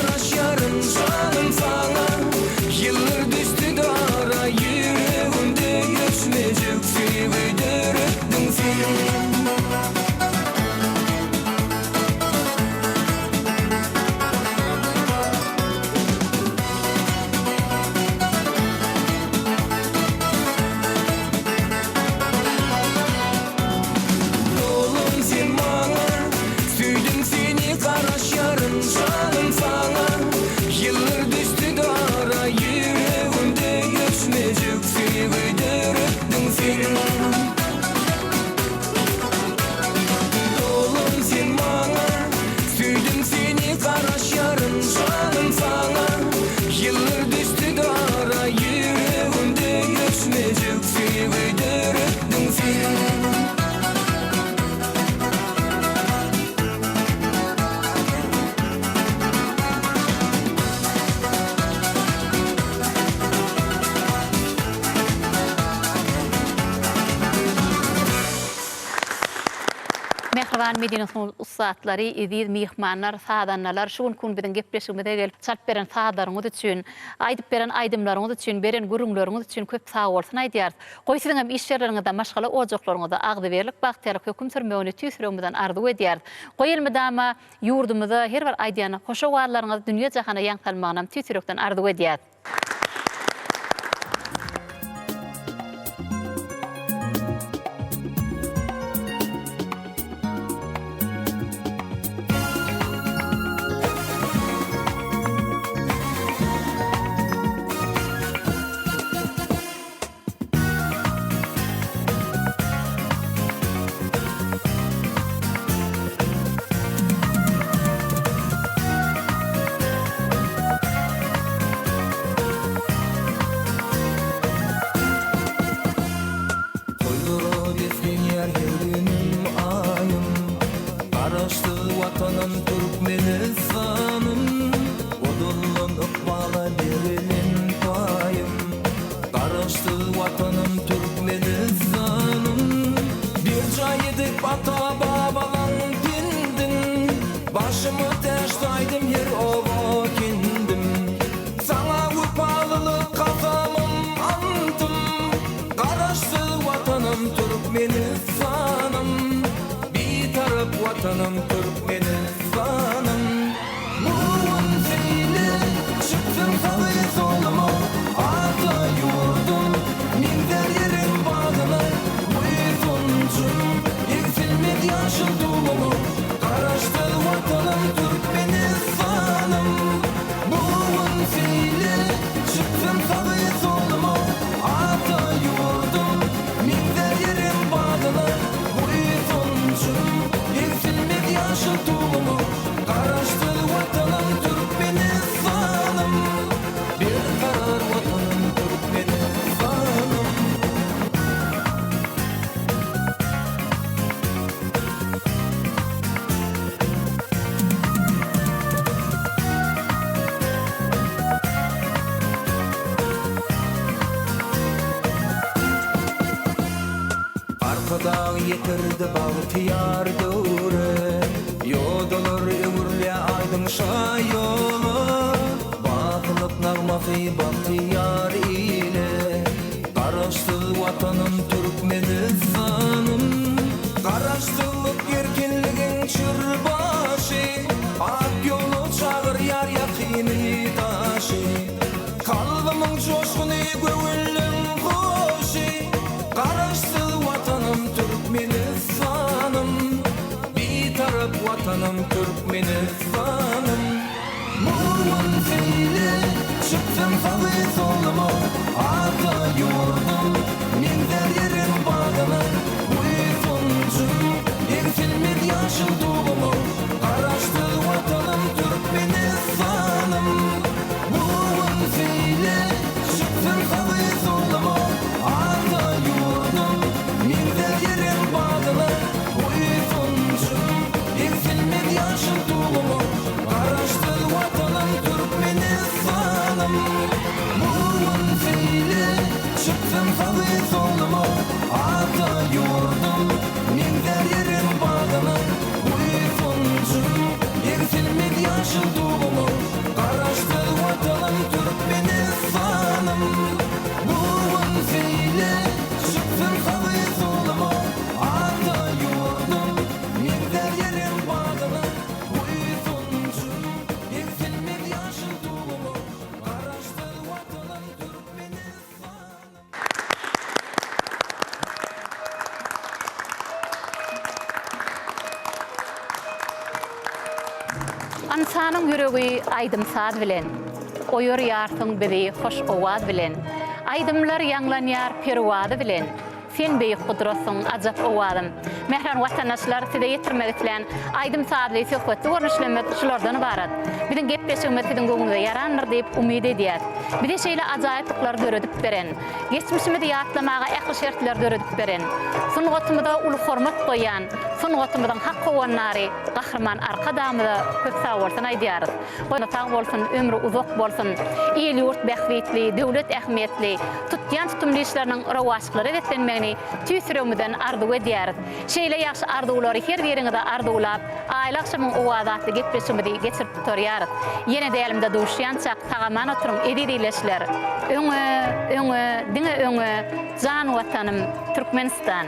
garaşýaryn janym saňa Ýyllar düşdi dara ýüregimde öçmejek söýgi döretdiň sen. Dolan sen maňa, söýdüm seni garaşýaryn janym saňa Ýyllar düşdi dara ýüregimde öçmejek söýgi döretdiň sen. Dolan sen maňa, söýdüm seni garaşýaryn janym saňa Ýyllar düşdi dara ýüregimde öçmejek söýgi döretdiň sen. Mähriban medeni sungat ussatlary, eziz myhmanlar, sazandalar, şu günki gün biziň gepleşigimize gelip, çalyp beren sazlaryňyz üçin, aýdyp beren aýdymlaryňyz üçin, beren gürrüňleriňiz üçin köp sagbolsun aýdýarys. Goý, siziň hem iş ýerleriňizde, maşgala ojaklaryňyzda agzybirlik, bagtyýarlyk höküm sürmegini tüýs ýüregimizden arzuw edýäris. Goý, elmydama ýurdumyza her bir aýdýan hoş owazlaryňyz dünýe-jahana ýaň salmagynam tüýs ýürekden arzuw edýäris. Toýlara beslenýär her günüm, aýym. Garaşsyz Watanym Türkmenistanym. Ozaldan ykbala berlen paýym. Garaşsyz Watanym Türkmenistanym. Berjaý edip ata-babalaň pendin. Başyma täç saýdym her oba-kendim. Saňa wepalylyk kasamym, antym. Garaşsyz Watanym Türkmenistanym. Bitarap Watanym Türkmenistanym. Bu gün seýle çyksyn sazy soluma, Ata ýurdum meňzär ýeriň bagyna. Buýsanjym egsilmez ýaşyl tuguma, Garaşsyz Watanym Türkmenistanym. Bu gün seýle çyksyn sazy soluma, Ata ýurdum meňzär ýeriň bagyna. Buýsanjym egsilmez ýaşyl tuguma, Garaşsyz Watanym Türkmenistanym. Berkarar Watanym Türkmenistanym. Arkadag ýetirdi bagtyýar döwre, Ýodalar öwrülýär aýdyň şaýola. Bakylyk nagmasy bagtyýar ile, Garaşsyz Watanym Türkmenistanym. Garaşsyzlyk erkinligiň çür başy, Ak ýola çagyrýar ýakyny daşy. Kalbymyň joşguny göwünliň hoşy, Garaşsyz Watanym Türkmenistanym. Bitarap Watanym Türkmenistanym. Bu gün seýle çyksam sagy soluma, Ata ýurdum meňzär ýeriň bagyna. Buýsanjym egsilmez ýaşyl tuguma, Garaşsyz Watanym Türkmenistanym. Bu gün seýle çyksam sagy soluma, Ata ýurdum meňzär ýeriň bagyna. Buýsanjym egsilmez ýaşyl tuguma, Garaşsyz Watanym Türkmenistanym. Bu gün seýle çyksam sagy soluma, Ata ýurdum meňzär ýeriň bagyna. Buýsanjym. Ynsanyň ýüregi aýdym-saz bilen, Oýarýarsyň bizi hoş owaz bilen. Aýdymlar ýaňlanýar perwazy bilen, Sen beýik gudratsyň, ajap owazym. Mähriban watandaşlar, size ýetirmek islän aýdym-sazly, söhbetli görnüşlerimiz şulardan ybarat. Biziň gepleşigimiz siziň göwnüňize ýarandyr diýip umyt edýäs. Bize şeýle ajaýyplyklary döredip beren, geçmişimizi ýatlamaga ähli şertleri döredip beren, sungatymyza uly hormat goýýan, sungatymyzyň hak howandary Gahryman Arkadagymyza köp sagbolsun aýdýarys. Jany sag bolsun, ömri uzak bolsun! Il-ýurt bähbitli, döwlet ähmiýetli, tutýan tutumly işleriniň rowaçlyklara beslenmegini tüýs ýüregimizden arzuw edýäris. Şeýle ýagşy arzuwlary her biriňize arzuwlap, Aýly agşamyň owazy atly gepleşigimizi geçirip gutarýarys. Ýene dälimde duşýançak sag-aman oturyň eziz ildeşler! Öňe, öňe, diňe öňe, jan Watanym, Türkmenistan!